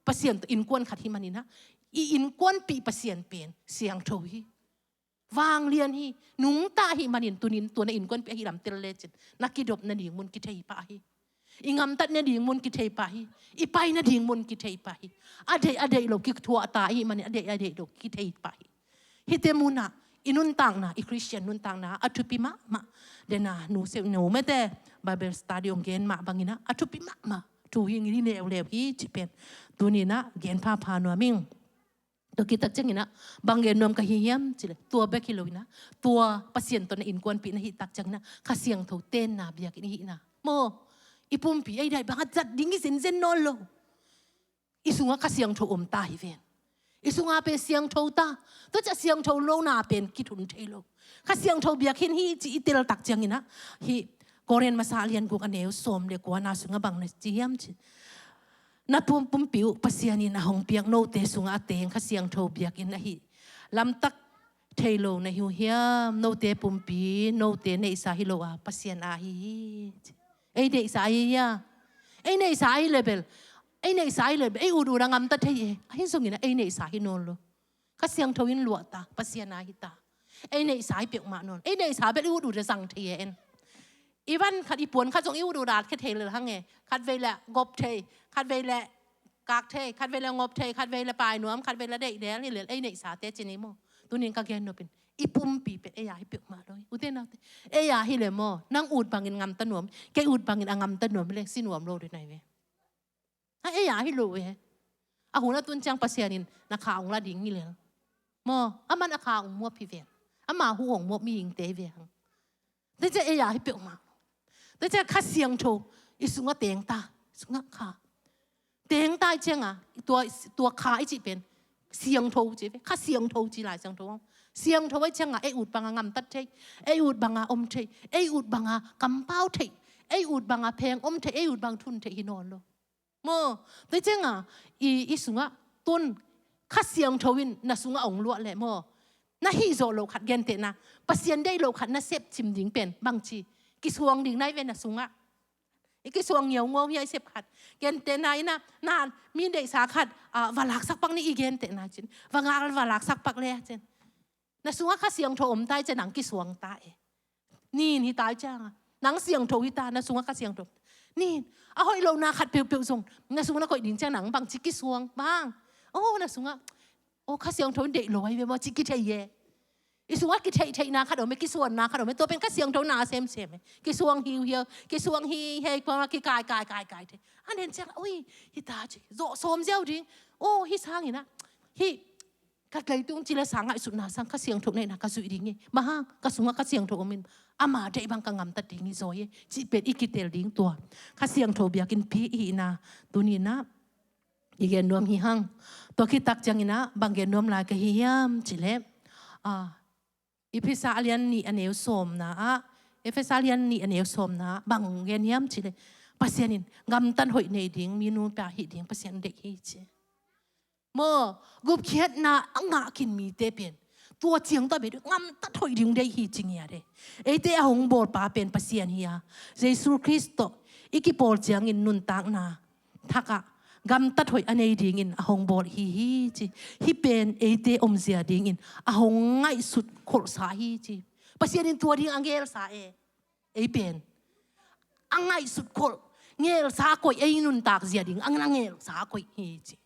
Pasian tawh innkuan khat hih manin ah i innkuanpih Pasian pen siangtho hi. Vanglian hi. Nungta ahih manin tunin tua na innkuanpih ahih lam tel lecin na kidop nading mun kithei pah hi. I ngamtat nading mun kithei pah hi. I pai nading mun kithei pah hi. A deih a deih lo kithuah ta ahih manin a deih a deih lo kithei pah hi. Hihte munah i nuntakna, i Khristian nuntakna a thupi mahmah. Dena nu seu no mete Bible study hong gen mah bangin ah a thupi mahmah thu hi, ngi leuleu hi cih pen tunin ah gen phapha nuam ing. Tua khit tak ciangin ah bang gen nuam ka hi hiam cih leh, tua bek hi lo in ah, tua Pasian tawh na innkuanpih na hih tak ciangin ah Kha Siangtho tenna biakinn i hihna maw. I pumpi ei daih bangah zat ding hi zenzen nawn lo. I sungah Kha Siangtho om ta hi ven. I sungah pen siangtho ta. Tua ciah siangtho lona pen kithun thei lo. Kha Siangtho biakinn hi cih i tel tak ciangin ah, hih Korin masa lian guk a neu sawm le kuana sungah bang na ci hiam cih, na pum, pumpi uh Pasian in a hong piak note sungah a teng Kha Siangtho biakinn ahi lamtak thei lo na hi uh hiam? Note pumpi note neihsa hi lo a, Pasian a hi hi. Ei neihsa hi hia? Ei neihsa hi le bel, ei neihsa hi le bel ei ut ut a ngamta thei e. Ahi zongin ah ei neihsa hi nawn lo. Kha Siangtho in luah ta, Pasian a hi ta. Ei neihsa hi peuhmah nawn. Ei neihsa bel i ut ut a zang thei e en. I van khat, i puan khat zong i ut ut a at khia thei lel hang e. Khatvei le gop thei, khatvei le kak thei, khatvei le ngop thei, khatvei le pai nuam, khatvei le deih del hi lel, ei neihsate ci ni maw. Tunin ka gen nopin i pumpi pen ei a hi peuhmah lo hi. Ute naute, ei a hi le maw, nang ut bangin ngamta nuam, kei ut bangin a ngamta nuam hi leng si nuam lo ding nai ve. A ei a hi lo e. A hun a tun ciang Pasian in na kha hong la ding hi lel maw. Aman a kha hong muap hi ven. Ama hu hong muap mihingte hi ve hang. Tua ciah ei a hi peuhmah. Tua ciah Kha Siangtho i sungah teng ta, i sungah kha. Teng ta i ciangah tua, tua kha i cih pen siangtho ci ve. Kha Siangtho ci Lai Siangtho hong. Siangtho a i ciangah ei ut bangah ngamtat thei, ei ut bangah om thei, ei ut bangah kampau thei, ei ut bangah pheng om thei, ei ut bang thun thei hi nawn lo. Maw, tua ciangah i, i sungah tun Kha Siangtho in na sungah hong luah leh maw, na hih zawh loh khat, gentehna, Pasian deih loh khat na sep cim ding pen bangci kisuang ding nai ve na sungah. I kisuang ngiaungau hi a i sep khat. Gentehna in ah, na mi deihsa khat, ah, va laksak pak ni i gentehna cin. Va ngak va laksak pak le a cin. Na sungah Kha Siangtho om ta i ciah nang kisuang ta e. Nin hi ta i ciangah nang siangtho hi ta, na sungah Kha Siangtho. Nin, a hoih lohna khat peuhpeuh zong na sungah na koih ding ciang nang bangci kisuang bang. Oh, na sungah, oh, Kha Siangtho in deih lo ahi ve maw ci kithei e. I sungah kitheihtheihna khat om e, kisuanna khat om e, tua pen Kha Siangtho na semsem e. Kisuang hiuhiau, kisuang hihei, kisuang kikai, kai, kai, kai thei. A nen ciang, ui, hi ta ci, zawh sawm ziau ding. Oh, hi sangin ah, hih Ka leitung ci le sa ngaihsutna sang Kha Siangtho neihna ka zuih ding hi. Bang hang, ka sungah Kha Siangtho om in, ama deih bang ka gamtat ding hi zaw hi, cih pen i kitel ding tua Kha Siangtho biakinn pi i hihna tuni-in ah i gen nuam hi hang. Tua khit tak ciangin ah bang gen nuam lai ka hi hiam cih leh, a, Efesa a lian nih a neu sawmna ah, Efesa a lian nih a neu sawmna ah bang gen hiam cih leh, Pasian in gamtat hoih nei ding, mi nupa hih ding Pasian deih hi ci. Maw, gupkhiatna a ngah khin mite pen tua ciang tawh a beh ding, gamtat hoih ding deih hi ci ngiat e. Eite a hong bawlpa pen Pasian hi a, Jesu Khrist tawh i kipawl ciangin nuntakna thakah gamtat hoih a nei dingin a hong bawl hi hi ci. Hih pen eite omzia dingin a hong ngaihsut kholhsa hi ci. Pasian in tua ding a ngelsa e. Ei pen a ngaihsut kholh, ngelsa koih, ei nuntak zia ding a ngelsa koih hi ci.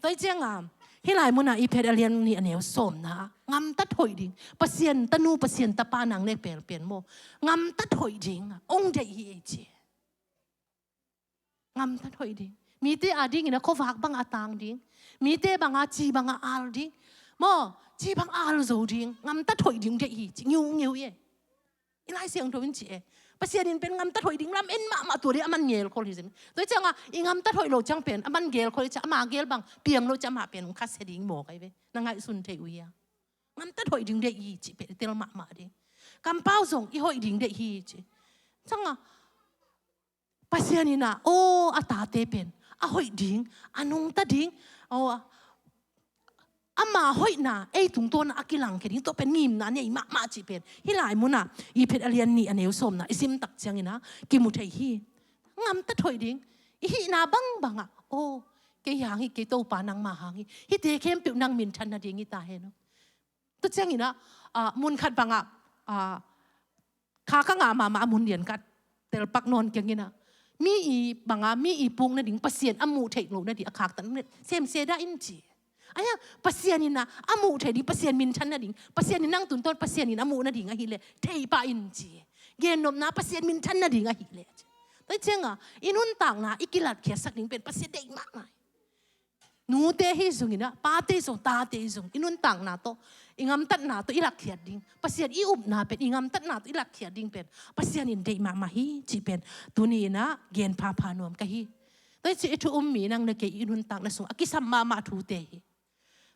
Tua hi cianga hih lai munah Efesa a lian nih a neu sawmna ah gamtat hoih ding, Pasian tanu, Pasian tapa nang le pelpen maw, gamtat hoih ding ong deih hi ei ci. Gamtat hoih ding. Mite a dingin a khuavak bang a tang ding. Mite banga ci banga al ding. Maw, ci bang al zo ding. Gamtat hoih ding deih hi ci. Ngiu ngiu e. I Lai Siangtho in ci e. Pasian in pen gamtat hoih ding lam en mahmah, tua ding a man gelkhol hi zem. Tua hi cianga i gamtat hoih loh ciang pen a man gelkhol hi ciang, ama gel bang piang loh ciang amah pen hong khasia ding maw kai ve. Na ngaihsun thei uh hia? Gamtat hoih ding deih hi ci pen i tel mahmah ding. Kampau zong i hoih ding deih hi ci. Cianga Pasian in ah, aw, a tate pen a hoih ding, a nungta ding, aw, ama hoihna ei tungtawn a kilangkhia ding, tua pen ngimna nei mahmah cih pen hih lai munah Efesa a lian nih a neu sawmna i sim tak ciangin ah kimu thei hi. Gamtat hoih ding i hihna bangbang ah, aw, kei hang hi, kei Topa nangma hang hi, hihte khempeuh nang minthan nading hi ta hen aw. Tua ciangin ah, ah, mun khat bangah, ah, kha ka ngah mahmah a mun lian khat telpak nawn keng in ah, mi i banga, mi i puk nading Pasian a muh theih loh nading a khaktan semse dah in ci. Ahi hang Pasian in ah a muh theih ding, Pasian minthan nading, Pasian in nang tungtawn Pasian in a muh nading ahih leh thei pah in ci. Gennopna Pasian minthan nading ahih leh ci. Tua hi cianga i nuntakna i kilatkhiatsak ding pen Pasian deih mahmah hi. Nute hi zongin ah, pate zong, tate hi zong, i nuntakna tawh, i gamtatna tawh i lakkhiat ding, Pasian i upna pen, i gamtatna tawh i lakkhiat ding pen Pasian in deih mahmah hi cih pen tuni in ah gen phapha nuam ka hi. Tua hi ci, i thu um mi nang le kei i nuntakna sung a kisam mahmah thute hi.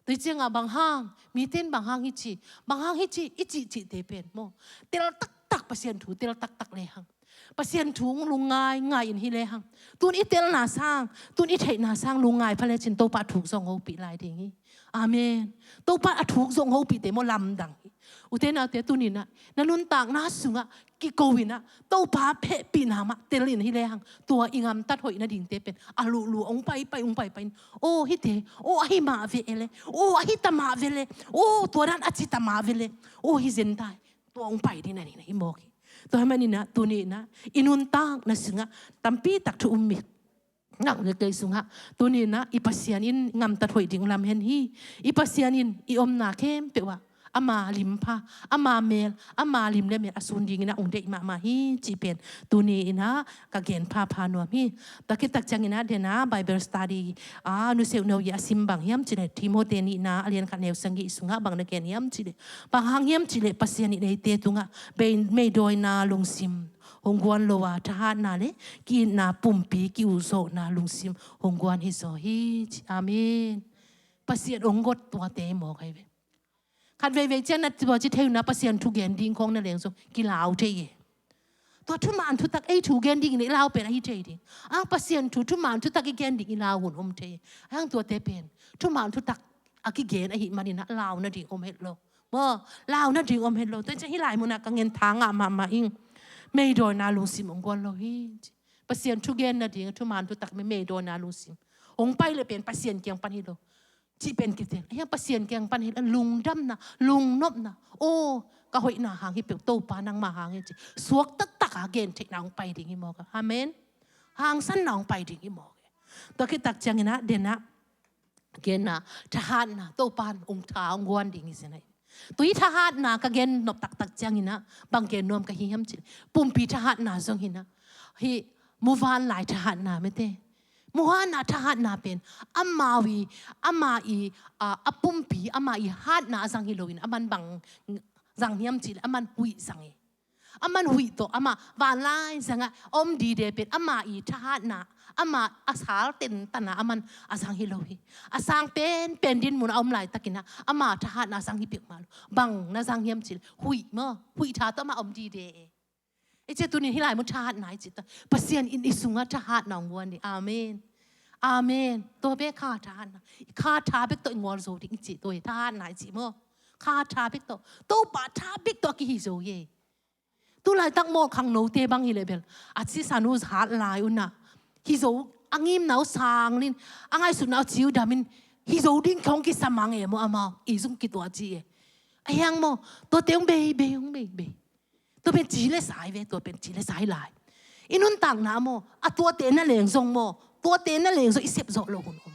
Tua hi cianga bang hang, mite in bang hang hi ci, bang hang hi ci i cihcihte pen maw, tel taktak, Pasian thu tel taktak le hang, Pasian thu lungngai ngai in hi le hang, tun i telna sang, tun i theihna sang lungngai pha lecin Topa thuk zong hopih lai ding hi. Amen. Topa a thuk zong hopihte maw lamdang hi. Ute naute, tuni in ah na nuntakna sungah kiko in ah Topa hehpihna mah tel in hi le hang, tua i gamtat hoih nadingte pen a luhluh hong paipai, hong paipai in, aw, hihte, aw, ahi mah ve le, aw, ahi ta mah ve le, aw, tua dan a ci ta mah ve le, aw, hi zen ta hi, tua hong pai ding na ding na hi mawk hi. Tua ahih manin ah tuni in ah i nuntakna sungah tampi tak thu um mi nang le kei sungah tuni in ah i Pasian in gamtat hoih ding lam hen hi. I Pasian in i omna khempeuh ah ama limpha, ama mel, ama lim le mel a sun dingin ah hong deih mahmah hi cih pen tuni in ah ka gen phapha nuam hi. Tua khit tak ciangin ah den ah Bible study a nuseuh no i a sim bang hiam cih leh Timothy nihna a lian khat neu sagih sungah bang na gen hiam cih leh, bang hang hiam cih leh Pasian in eite tungah bei, meidawina lungsim hong guan lo a, thahatna le ki-itna pumpi ki-utzawhna lungsim hong guan hi zaw hi ci. Amen. Pasian hong got tuate hi mawk ahi ve. Khat veivei ciang na tua ci thei uh na, Pasian thu gen ding khawng na leng zong kilau thei e. Tua thuman thutak ei thu gen dingin i lau pen ahi thei ding. A, Pasian thu thuman thutak i gen ding i lau hun om thei e. A, hang tuate pen thuman thutak a kigen ahih manin ah lau nading om het lo. Maw, lau nading om het lo. Tua ciang hih lai munah ka ngen tha ngah mahmah ing. Meidawina lungsim hong guan lo hi. Pasian thu gen nading thuman thutak, meidawina lungsim hong pai le pen Pasian kiang pan hi lo cih pen kitel. A, hiang Pasian kiang pan hi lo, lungdamna, lungnopna. Aw, ka hoihna hang hi peuh, Topa nangma hang hi ci. Suak taktak a gen theihna hong pai ding hi mawk a. Amen. Hangsanna hong pai ding hi mawk a. Tua khit tak ciangin ah den ah genna, thahatna, Topa in hong tha hong guan ding hi zen ahi. Tua hi thahatna ka gen nop taktak ciangin ah bang gen nuam ka hi hiam cih leh, pumpi thahatna zong hi in ah, hih muvanlai thahatna mete, Muhana, thahatna pen amau i, ama i, a, a pumpi, ama i hatna a zang hi loin, aman bang zang hiam cih leh, aman huih zang hi. Aman huih tawh, ama vanlai zangah om dide pen ama i thahatna, ama a sal tentana aman a zang hi lo hi. A sang penpen din mun a om laitakin ah ama thahatna a zang hi peuhmah lo. Bang na zang hiam cih leh, huih maw, huih tha tawh ama om dide e. I cih tuni hih lai mun thahatna i cih ta. Pasian in i sungah thahatna hong guan ding. Amen. Amen. Tua bek kha thahatna. Kha tha bek tawh i gualzo ding i cih tua hi, thahatna i cih maw. Kha tha bek tawh. Topa tha bek tawh a kihi zo hi. Tu laitak maw khangnote bang hi leh bel, a sisan uh hat lai un ah, hi zo, a ngimna uh sang lin, a ngaihsutna uh ciu dam in, hi zo ding khawng kisam a ngei maw amau, i zung kituah ci e. A hiang maw, tuate hong bei, bei, hong bei, bei. Tua pen ci le sai ve, tua pen ci le sai lai. I nuntakna maw, a tuate na leng zong maw, tuate na leng zong i sep zawh loh hun om.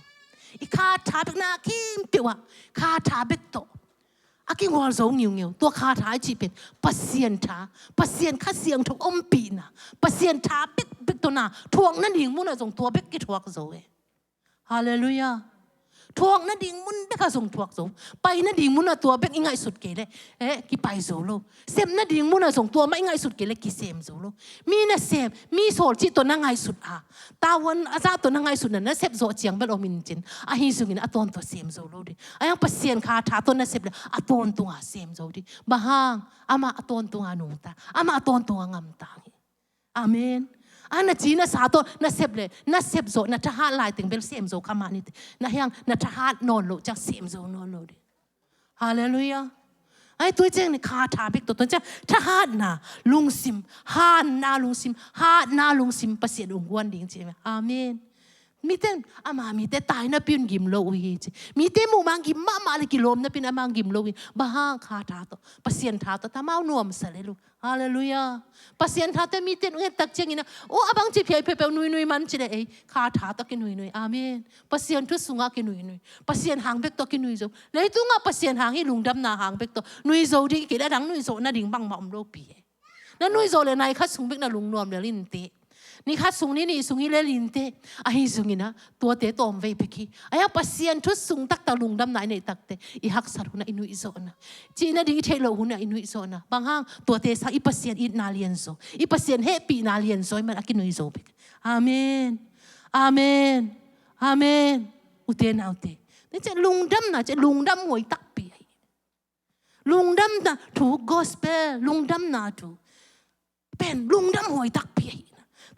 I kha tha bek na kim peuh ah, kha tha bek tawh a kigualzo ngiungeu, tua kha tha i cih pen Pasian tha, Pasian Kha Siangtho ompihna, Pasian tha bekbek tawh na thuak nading munah zong tua bek kithuak zo e. Halleluiah. Thuak nading mun bekah zong thuak zo. Pai nading munah tua bek i ngaihsut kei leh, eh, kipai zo lo. Sem nading munah zong tua mah i ngaihsut kei leh kisem zo lo. Mi nasem, mi sawlcih tawh na ngaihsut a, tavuan a zah tawh na ngaihsutna na sep zawh ciang bel om in cin, ahi zongin a tawntung sem zo lo ding. A hiang Pasian kha tha tawh na sep leh a tawntunga sem zo ding. Bang hang? Amah a tawntunga nungta, amah a tawntunga ngamta hi. Amen. A na ci na sa tawh na sep leh, na sep zawh, na thahat laiteng bel sem zo kha mah ni te. Na hiang na thahat nawn loh ciang sem zo nawn lo ding. Halleluiah. Ai, tua ciang ni kha tha bek tawh, tua ciang thahatna lungsim, hanna lungsim, hatna lungsim Pasian hong guan ding ci. Amen. Mite, ama mite tai napi un gim lo uh hi ci. Mite muh ma gim mahmah leh kilawm napi un ama gim lo uh hi. Bang hang? Kha tha tawh, Pasian tha tawh, tha mau nuamsa lel uh. Halleluiah. Pasian tha tawh mite ngen tak ciangin ah, oh, a bang ci phiai peuhpeuh nuinui man ci leh ei, kha tha tawh kinuinui. Amen. Pasian thu sungah kinuinui. Pasian hang bek tawh kinui zo. Leitungah Pasian hang hi, lungdamna hang bek tawh nui zo ding kei leh a dang nui zawh nading bangmah om lopi e. Na nui zawh leh nai khat sung bek na lungnuam lel in teh. Ni khat sung, ni nih sung hi lel in teh. Ahi zongin ah tuate tawm vei pek hi. A hiang Pasian thu sung taktak lungdamna i neih tak teh, i haksat hunah i nuihzawhna, cih nading i theih loh hunah i nuihzawhna. Bang hang? Tuate sang i Pasian itna lianzaw, i Pasian hehpihna lianzaw ahih man a kinuizo bek. Amen. Amen. Amen. Ute naute, ni cih lungdamna cih lungdam huai takpi ahi. Lungdamna thu, gospel lungdamna thu pen lungdam huai takpi ahi.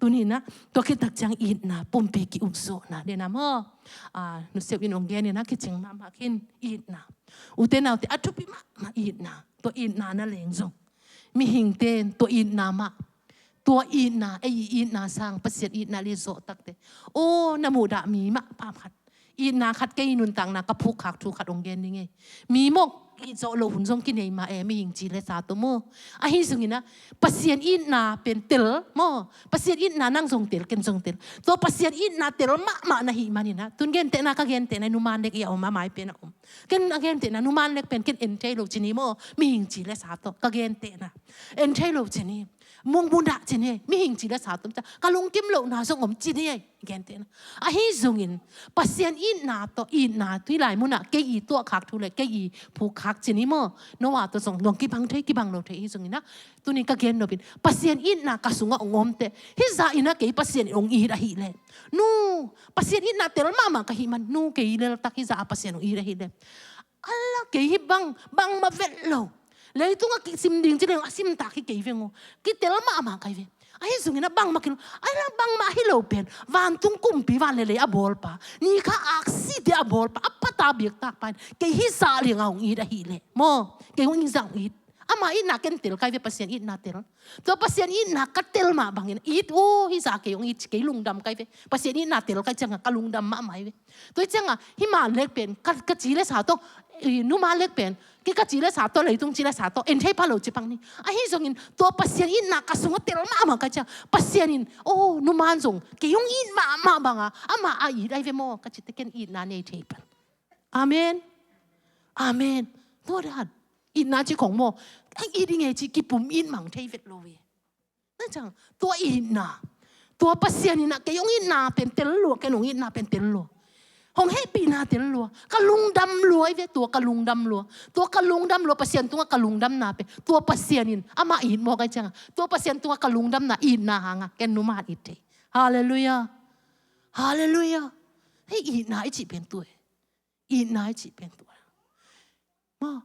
Tuni-in ah tua khit tak ciang itna, pumpi ki-ukzawhna, dena maw? Ah, nuseu in hong gen in ah kicing mahmah khin, itna. Ute naute, a thupi mahmah itna. Tua itna na leng zong, mihingte in tua itna mah, tua itna, ei i itna sang Pasian itna leh zawh tak teh, aw, na muhdah mi mah phamkhat, itna khat, kei nuntakna ka phukkhak thu khat hong gen ding ei. Mi mawk it zawh loh hun zong kinei mah e, mihing ci leh sa tawh maw. Ahi zongin ah Pasian itna pen tel maw. Pasian itna nang zong tel, ken zong tel. Tua Pasian itna tel mahmah na hih manin ah, tun gentehna, ka gentehna, numan lek i a om, a mai pen a om. Ken a gentehna, numan lek pen ken en thei lo ci ni maw, mihing ci leh sa tawh, ka gentehna. En thei lo ci ni. Mungmudah ci ni, mihing ci leh sa tawh, ka lungkim lohna zong om ci ni ei, gentehna. Ahi zongin Pasian itna tawh, itna, tu-in hih lai munah kei i tuahkhak thu leh kei i phukkhak ci ni maw, Noah tawh zong nuang kibang thei, kibang lo thei hi zongin ah, tuni ka gen nopin, Pasian itna ka sungah hong om teh, hih zah in ah kei Pasian in hong it ahih leh, nu, Pasian itna tel mahmah ka hih man, nu, kei leltak hih zah a Pasian hong it ahih leh, ala, kei hih bang, bangmah vet lo. Leitungah kisim ding ci leng a simtak hi kei veng aw. Kitel mahmah ka hi ve. Ahi zongin ah bangmah kilo, ai la, bangmah hi lo pen, vantung kumpi, van leh lei a bawlpa, ni kha aksite a bawlpa, a pata biaktakpa in kei hih zah liangah hong it ahih leh maw, kei hong it zah hong it. Ama itna ken tel ka hi ve, Pasian itna tel. Tua Pasian itna ka tel mah bangin it, aw, hih zah kei hong it, kei lungdam ka hi ve. Pasian itna tel ka hih ciangah ka lungdam mahmah hi ve. Tua hih ciangah hih man lek pen, ka, ka ci leh sa tawh, i, numan lek pen, kei ka ci leh sa tawh, leitung ci leh sa tawh, en thei pha lo ci pak ni. Ahi zongin tua Pasian itna ka sungah tel mahmah ka hih ciang, Pasian in, aw, numan zong kei hong it mahmah banga ama a it ahi ve maw, ka ci teh ken itna nei thei pan. Amen. Amen. Tua dan itna ci khong maw, a it i ngei ci kipum it mang thei vet lo ve. Na ciang, tua itna, Tua Pasian in ah kei hong itna pen tel lua, ken hong itna pen tel lua. Hong hehpihna tel lua. Ka lungdam lua hi ve, tua ka lungdam lua. Tua ka lungdam lua, Pasian tungah ka lungdamna pen. Tua Pasian in amah it mawk ahih ciangah, tua Pasian tungah ka lungdamna itna hangah ken numa it thei. Halleluiah. Halleluiah. Hei, itna i cih pen tua hi. Itna i cih pen tua hi. Maw.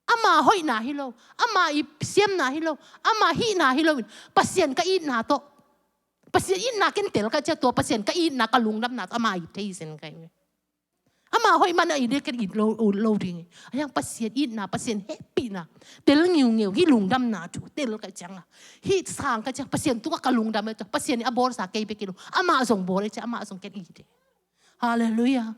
Ama hoihna hi lo, ama i siamna hi lo, ama hihna hi lo in, Pasian ka itna tawh. Pasian itna ken tel ka ciah, tua Pasian ka itna, ka lungdamna tawh ama it thei hi zen ka hi. Ama hoih man a it ding ken it lo, lo ding hi. A hiang Pasian itna, Pasian hehpihna tel ngiungeu, hih lungdamna thu tel ka ciangah, hih sang ka ciah, Pasian tungah ka lungdam hi. Pasian in a bawlsa kei bek hi lo, amah zong bawl hi ciah, amah zong ken it hi. Halleluiah.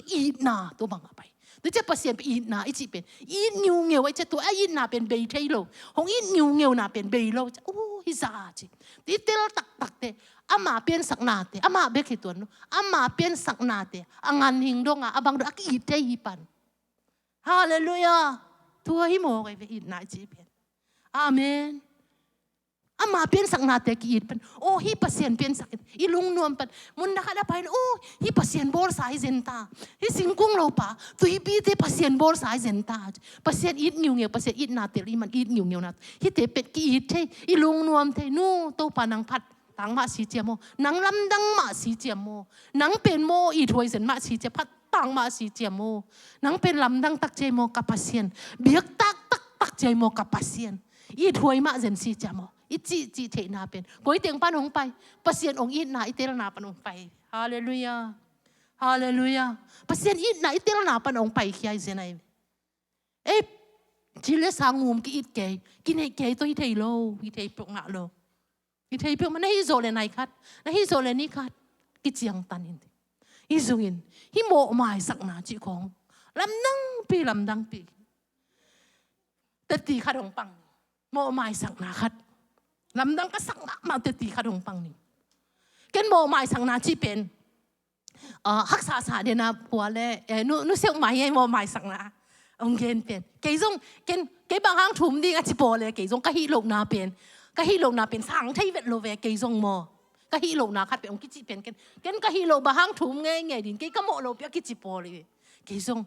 Itna tua bang a pai. Tua ciah Pasian pen itna i cih pen, it ngiungeu a i ciah, tua a itna pen bei thei lo. Hong it ngiungeuna pen bei lo. Ciah, uh, hi za ci. I tel taktakte, ama piansaknate, ama bek hi tuan lo, ama piansaknate a ganhing dongah, a bang dong a ki-it thei hi pan. Halleluiah. Tua hi mawk hi ve, itna i cih pen. Amen. Ama piansaknate ki-it pan. Oh, hih Pasian piansak in i lungnuam pan. Mun na khat a pai in, oh, hih Pasian bawlsa hi zen ta. Hih singkung lopa, tuipite Pasian bawlsa hi zen ta. Pasian it ngiungeu, Pasian itna tel i man, it ngiungeuna. Hihte pen ki-it thei, i lungnuam thei. Nu, Topa nang phat tang mah si ciam aw. Nang lamdang mah si ciam aw. Nang pen maw ithuai zen mah si ciam, phat tang mah si ciam aw. Nang pen lamdang tak ciai maw ka Pasian. Biak taktak tak ciai maw ka Pasian. Ithuai mah zen si ciam aw. I cihcih theihna pen koi teng pan hong pai? Pasian hong itna i telna pan hong pai. Halleluiah. Halleluiah. Pasian itna i telna pan hong paikhia hi zen ahi. Ei, ci le sa ngum ki-it kei, kineih kei tawh hi thei lo, hi thei peuhmah lo. Hi thei peuhmah, na hih zawh le nai khat, na hih zawh le ni khat kiciangtan in. Hi zongin, hih mawhmaisakna cih khawng lamdangpi, lamdangpi. Teti khat hong pang ni. Mawhmaisakna khat. Lamdang ka sak mahmah teti khat hong pang ni. Ken mawhmaisakna cih pen, ah, haksa sa dena pua le, eh, nu, nu seuh mai ei mawhmaisakna hong gen pen. Kei zong, ken, kei bang hang thum ding a ci paw le, kei zong ka hih lohna pen, ka hih lohna pen sang thei vet lo ve, kei zong maw. Ka hih lohna khat pen hong kici pen ken, ken ka hih loh bang hang thum ngeingei ding, kei ka mawh loh pi a kici paw le. Kei zong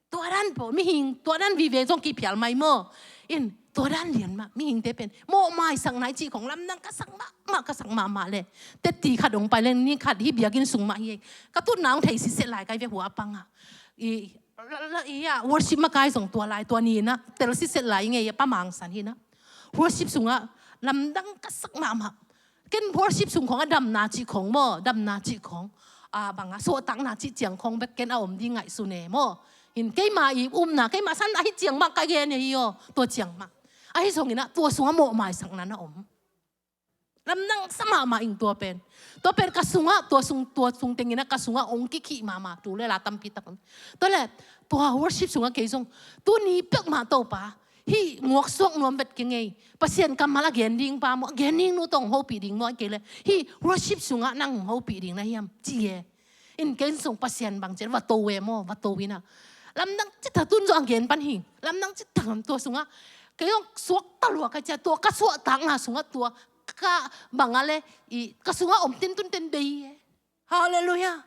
tua dan paw, mihing tua dan vive zong kiphial mai maw. In, tua dan lian mah, mihingte pen mawhmaisakna i cih khawng lamdang ka sak mahmah, ka sak mahmah le. Teti khat hong pai le, ni khat hih biakinn sung mah hi. Ka tutna hong thei sitset lai ka hi ve, hua a pang ah. I, la, la, i, ah, worship makai zong tua lai, tua ni na, tel sitset lai ngei a, Pa Mang San hi na. Worship sungah lamdang ka sak mahmah. Ken worship sung khawng a damna cih khawng maw, damna cih khawng. A bang a suahtakna cih ciang khawng bek ken a om ding ngaihsun e maw. Hin keima i upna, keima san ahi ciang mah ka gen hi aw, tua ciang mah. Ahi zongin ah, tua sungah mawhmaisakna na om. Lamdang sa mahmah ing tua pen. Tua pen ka sungah, tua sung, tua sung tengin ah ka sungah hong kikhih mahmah tu le la tampi tak om. Tua le, tua worship sungah kei zong, tuni peuhmah Topa, hih muaksuak nuam vet kei ngei. Pasian kammal a gen ding pa maw, a gen ding nu tawh hong hopih ding maw, a kei le. Hih worship sungah nang hong hopih ding na hiam, ci e. In ken sung Pasian bang ciat, va to e maw, va to in ah. Lamdang citha tun zong a gen pan hi. Lamdang citha tua sungah. Kei zong suak talua ka ciat, tua ka suahtakna sungah tua. Ka bang a le, i, ka sungah om ten tun ten bei e. Halleluiah.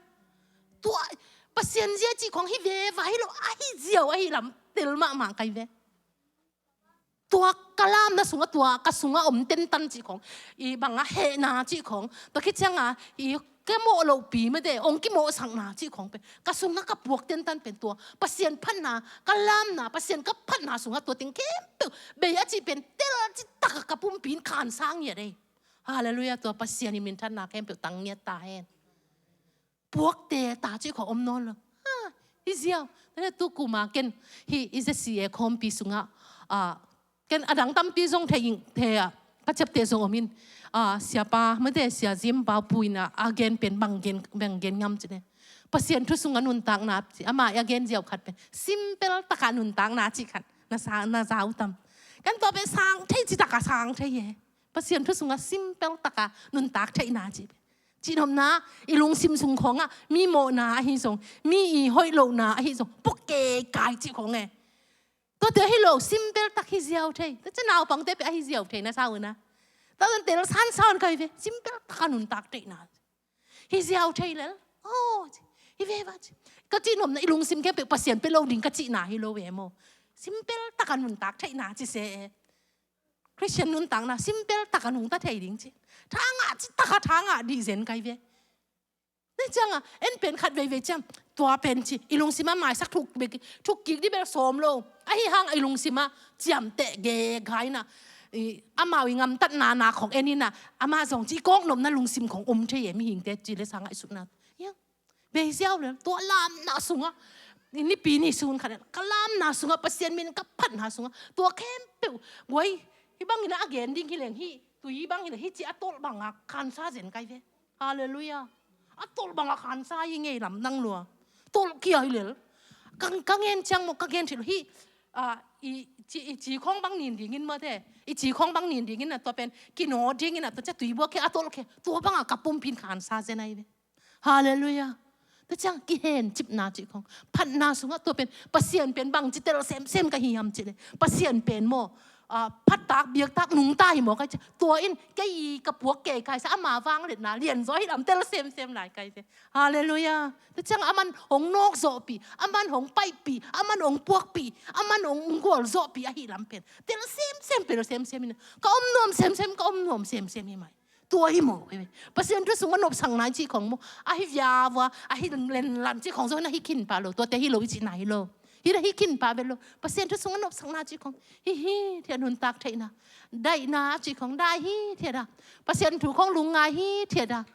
Tua, Pasian zia cih khawng hi veva hi lo, ahi ziau, ahi lam tel mahmah ka hi ve. Tua ka lamna sungah, tua ka sungah om tentan cih khawng, i bang a hehna cih khawng, tua khit ciangah, i ka mawh lohpi mate, hong kimawhsakna cih khawng pen, ka sungah ka puak tentan pen tua, Pasian phatna, ka lamna, Pasian ka phatna sungah tua teng khempeuh, bei a cih pen, tel a cih takah ka pumpi in khansang ngiat ei. Halleluiah, tua Pasian i minthanna khempeuh tang ngiat ta hen. Puakte ta cih khawng om nawn lo. Ha, hi ziau. Tua le tu kuma ken, hih i Z C A khawmpi sungah, ah, ken a dang tampi zong thei ing, thei ah, ka ciapte zong om in, ah, siapa, mate sia Zim Pau Pu in ah, a gen pen bang gen, bang gen ngam ci ne. Pasian thu sungah nuntakna, ci, amah a gen ziau khat pen. Simple takah nuntakna cih khat. Na sa, na za uh tam. Ken tua pen sang thei ci takah sang thei e. Pasian thu sungah simple takah nuntak theihna cih pen. Cihnopna, i lungsim sung khawngah, mi mawhna ahi zong, mi i hoih lohna ahi zong, puk keikai cih khawng e. Tuate ahi lo, simple tak hi ziau thei. Tua ciang naupangte pen ahi ziau thei na sa uh na. Tua zong tel sansan kai ve. Simple taka nuntak theihna. Hi ziau thei lel. Oh, hi ve va ci. Ka cih nopna i lungsim khempeuh Pasian pia lo ding ka cihna hi lo ve maw. Simple taka nuntak theihna ci se e. Christian nuntakna simple taka nungta thei ding ci. Thangah ci taka thangah dih zen kai ve. Tua ciangah en pen khat veivei ciam tua pen ci i lungsim a maisak thuk bek thuk kik dih bel sawm lo. Ahi hang i lungsim a ciamteh gek hai na. Amau i ngamtatna na khong en ina ama zong ci i kawknopna lungsim khong om thei e mihingte ci le sa ngaihsutna. Bei ziau le tua lamna sungah nipi ni sun khat ka lamna sungah Pasian min ka phatna sungah tua khempeuh guai hi bangin a gen ding hi leng hi tui bangin hi ci a tolh bangah khansa zen kai ve. Halleluiah. A tolh bangah khansa hi ngei lamdang lua. Tolh kia hi lel. Ka ngen ciang maw ka gen thil hi. I ci khawng bang nin dingin mawte i ci khawng bang nin dingin a tua pen kinaw dingin a tua cia tui buak khia a tolh khia tua bangah ka pumpin khansa zen ai ve. Halleluiah. Tua ciang kihencipna cih khong phatna sungah tua pen Pasian pen bangci tel semsem ka hi hiam cih le Pasian pen maw phattak biaktak nungta hi maw kai cia tua in kei ka puak kei kai sa ama vangliatna lianzaw hi lam tel semsem lai kai ve. Halleluiah. Tua ciang aman hong nawkzawhpih, aman hong paihpih, aman hong puakpih, aman hong gualzawhpih ahi lam pen tel semsem tel semsem in ka om nuam semsem ka om nuam semsem hi mai. Tua hi maw Pasian thu sungah nopsakna i cih khong maw ahi viavua ahi lenlan cih khong zong na hi khin pah lo tuate hi lo i cihna hi lo. Hi na hi khin pah vet lo Pasian thu sungah nopsakna cih khong hi hi thiat nuntak theihna daihna cih khong dai hi thiat a Pasian thu khong lungngai hi thiat a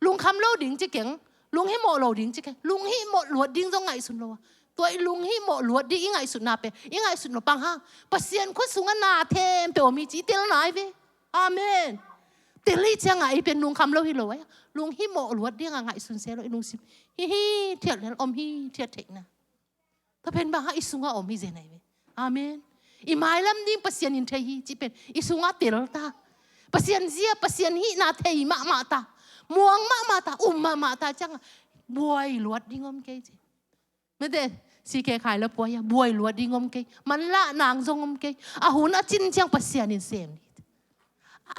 lungkham lo ding ci keng lunghimawh lo ding ci keng lunghimawh luat ding zong ngaihsun lo a tua i lunghimawh luat ding i ngaihsutna pen i ngaihsut lo pang hang Pasian khut sungah na thempeuh om hi ci i tel nai ve. Amen. Tel hi ciangah ei pen lungkham lo hi lo a lunghimawh luat dingah ngaihsun se lo i lungsim hi hi thiat lel om hi thiat theihna. Tua pen bang ha i sungah om hi zen ai ve. Amen. I mailam ding Pasian in thei hi cih pen i sungah tel ta. Pasian zia Pasian hihna thei mahmah ta. Muang mahmah ta um mahmah ta ciangah buai luat ding om kei ci. Mete sike khai la puai a buai luat ding om kei manlah nang zong om kei a hun a cin ciang Pasian in sem ding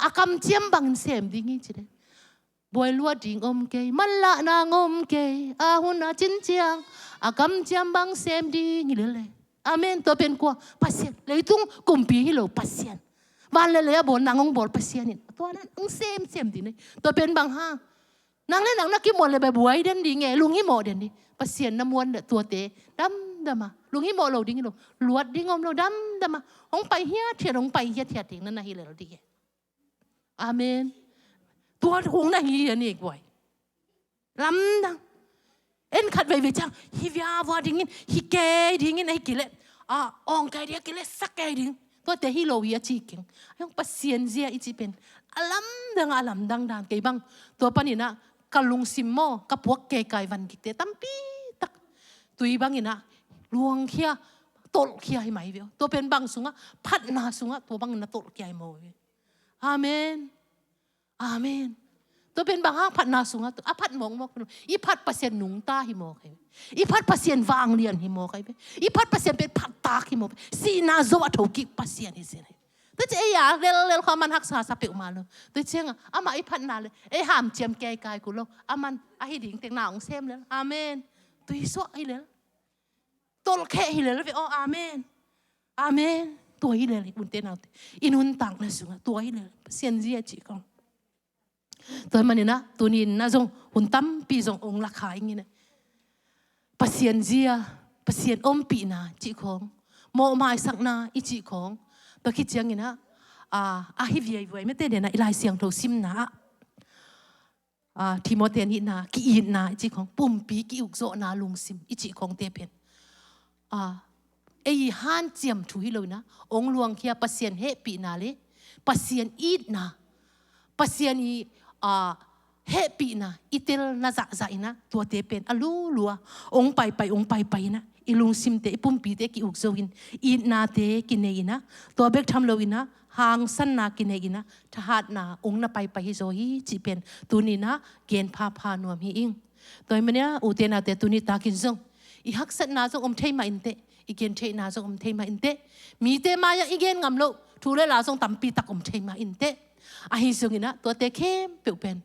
a kamciam bangin sem ding hi ci den. Buai luat ding om kei manlah nang om kei a hun a cin ciang a kamciam bang sem ding hi lele. Amen. Tua pen kua Pasian leitung kumpi hi lo Pasian van lele a bawl nang hong bawl Pasian in tua nan hong semsem ding nei tua pen bang ha. Nang le nang na kimuan le buai den ding e lunghimawh den ding Pasian na muan le tuate damdama lunghimawh lo ding hi lo luat ding om lo damdama hong pai hiathiat hong pai hiathiat ding na na hi lel ding e. Amen. Tua hong na hi a ni guai lamdang. En khat veivei ciang hi viavua dingin hi kei dingin ahi kile a awng kei ding a kile sak kei ding tuate hi lo hi a ci keng. Ayong Pasian zia i ci pen a lamdang a lamdang dan kei bang tua paninah ka lungsim maw ka puak kei kai van kikte tampi tak tui banginah luangkhia tolhkhia hi mai ve. Tua pen bang sungah phatna sungah tua bangin a tolhkhia hi maw ve. Amen. Amen. Tua pen bang hang phatna sungah a phat mawkmawk pen i phat Pasian nungta hi mawk hi ve. I phat Pasian vanglian hi mawk hi ve. I phat Pasian pen phattak hi mawk hi ve. Sihna zo a thokik Pasian hi sin hi. Tua ci ei a lellel kho a man haksa sa peuhmah lo. Tua ciangah amah i phatna le ei hamciam kei kai ku lo. A man ahi ding tekna hong sem lel. Amen. Tui suah hi lel. Tolhkheh hi lel ve aw. Amen. Amen. Tua hi lel hi bunte naute i nuntakna sungah tua hi lel Pasian zia cih khong. Tua hi maninah tuninah zong hun tampi zong ong lakha ingin Pasian zia Pasian ompihna cih khong mawhmaisakna i cih khong tua khit cianginah a hi viaivuai mete denah i Lai Siangtho simna ah Timote nihna ki-itna i cih khong pumpi ki-ukzawhna lungsim i cih khongte pen ei hanciam thu hi lo inah ong luangkhia Pasian hehpihna le Pasian itna Pasian i hehpihna i telna zahzah inah tuate pen a lulua ong paipai ong paipai inah i lungsimte i pumpite ki-ukzo in itnate kinei inah tua bek tham lo inah hangsanna kinei inah thahatna ong na paipai hi zaw hi cih pen tuninah gen phapha nuam hi ing. Tua hi mania ute naute tuni takin zong i haksatna zong om thei mah inteh i gen theihna zong om thei mah inteh mite mai-ah i gen ngam loh thu le la zong tampi tak om thei mah inteh Ahi zongin ah tuate khempeuh pen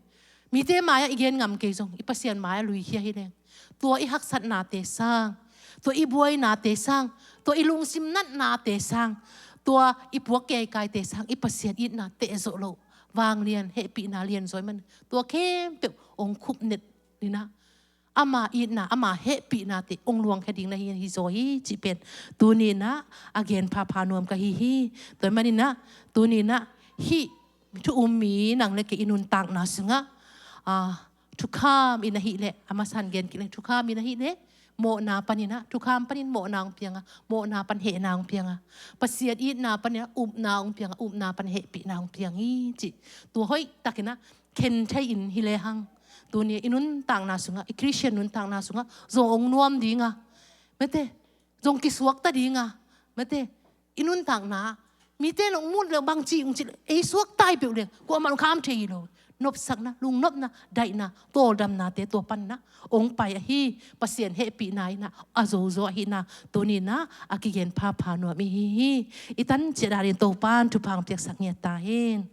mite mai-ah i gen ngam kei zong i Pasian mai-ah luikhia hi leng, tua i haksatnate sang, tua i buainate sang, tua i lungsim natnate sang, tua i puak keikaite sang i Pasian itna teh zawh loh, vanglian hehpihna lian zaw ahih man tua khempeuh hong khupnet in ah ama itna, ama hehpihnate hong luangkhia ding na hi, hi zaw hi cih pen tuni in ah a gen phapha nuam ka hi hi. Tua ahih man in ah tuni in ah hih thu um mi nang le kei i nuntakna sungah, ah, thukham in ahih leh, a masa in gen kik leng, thukham in ahih leh mawhna panin ah, thukham panin mawhna hong piang a, mawhna pan hehna hong piang a, Pasian itna panin ah upna hong piang a, upna pan hehpihna hong piang hi cih tua hoihtakin ah khen thei in hi lehang, tuni i nuntakna sungah, i Khristian nuntakna sungah zong hong nuam ding a, mate, zong kisuakta ding a, mate, i nuntakna mite in hong muh leh bangci hong cih leh ei suakta hi peuh leng kuamah hong kham thei hi lo. Nopsakna, lungnopna, daihna, tawldamnate tua pan in ah hong pai ahi, Pasian hehpihna in ah a zo zaw ahihna tuni in ah a kigen phapha nuam i hi hi. I tan ciat dan in Topa'n thupha hong piaksak ngiat ta hen.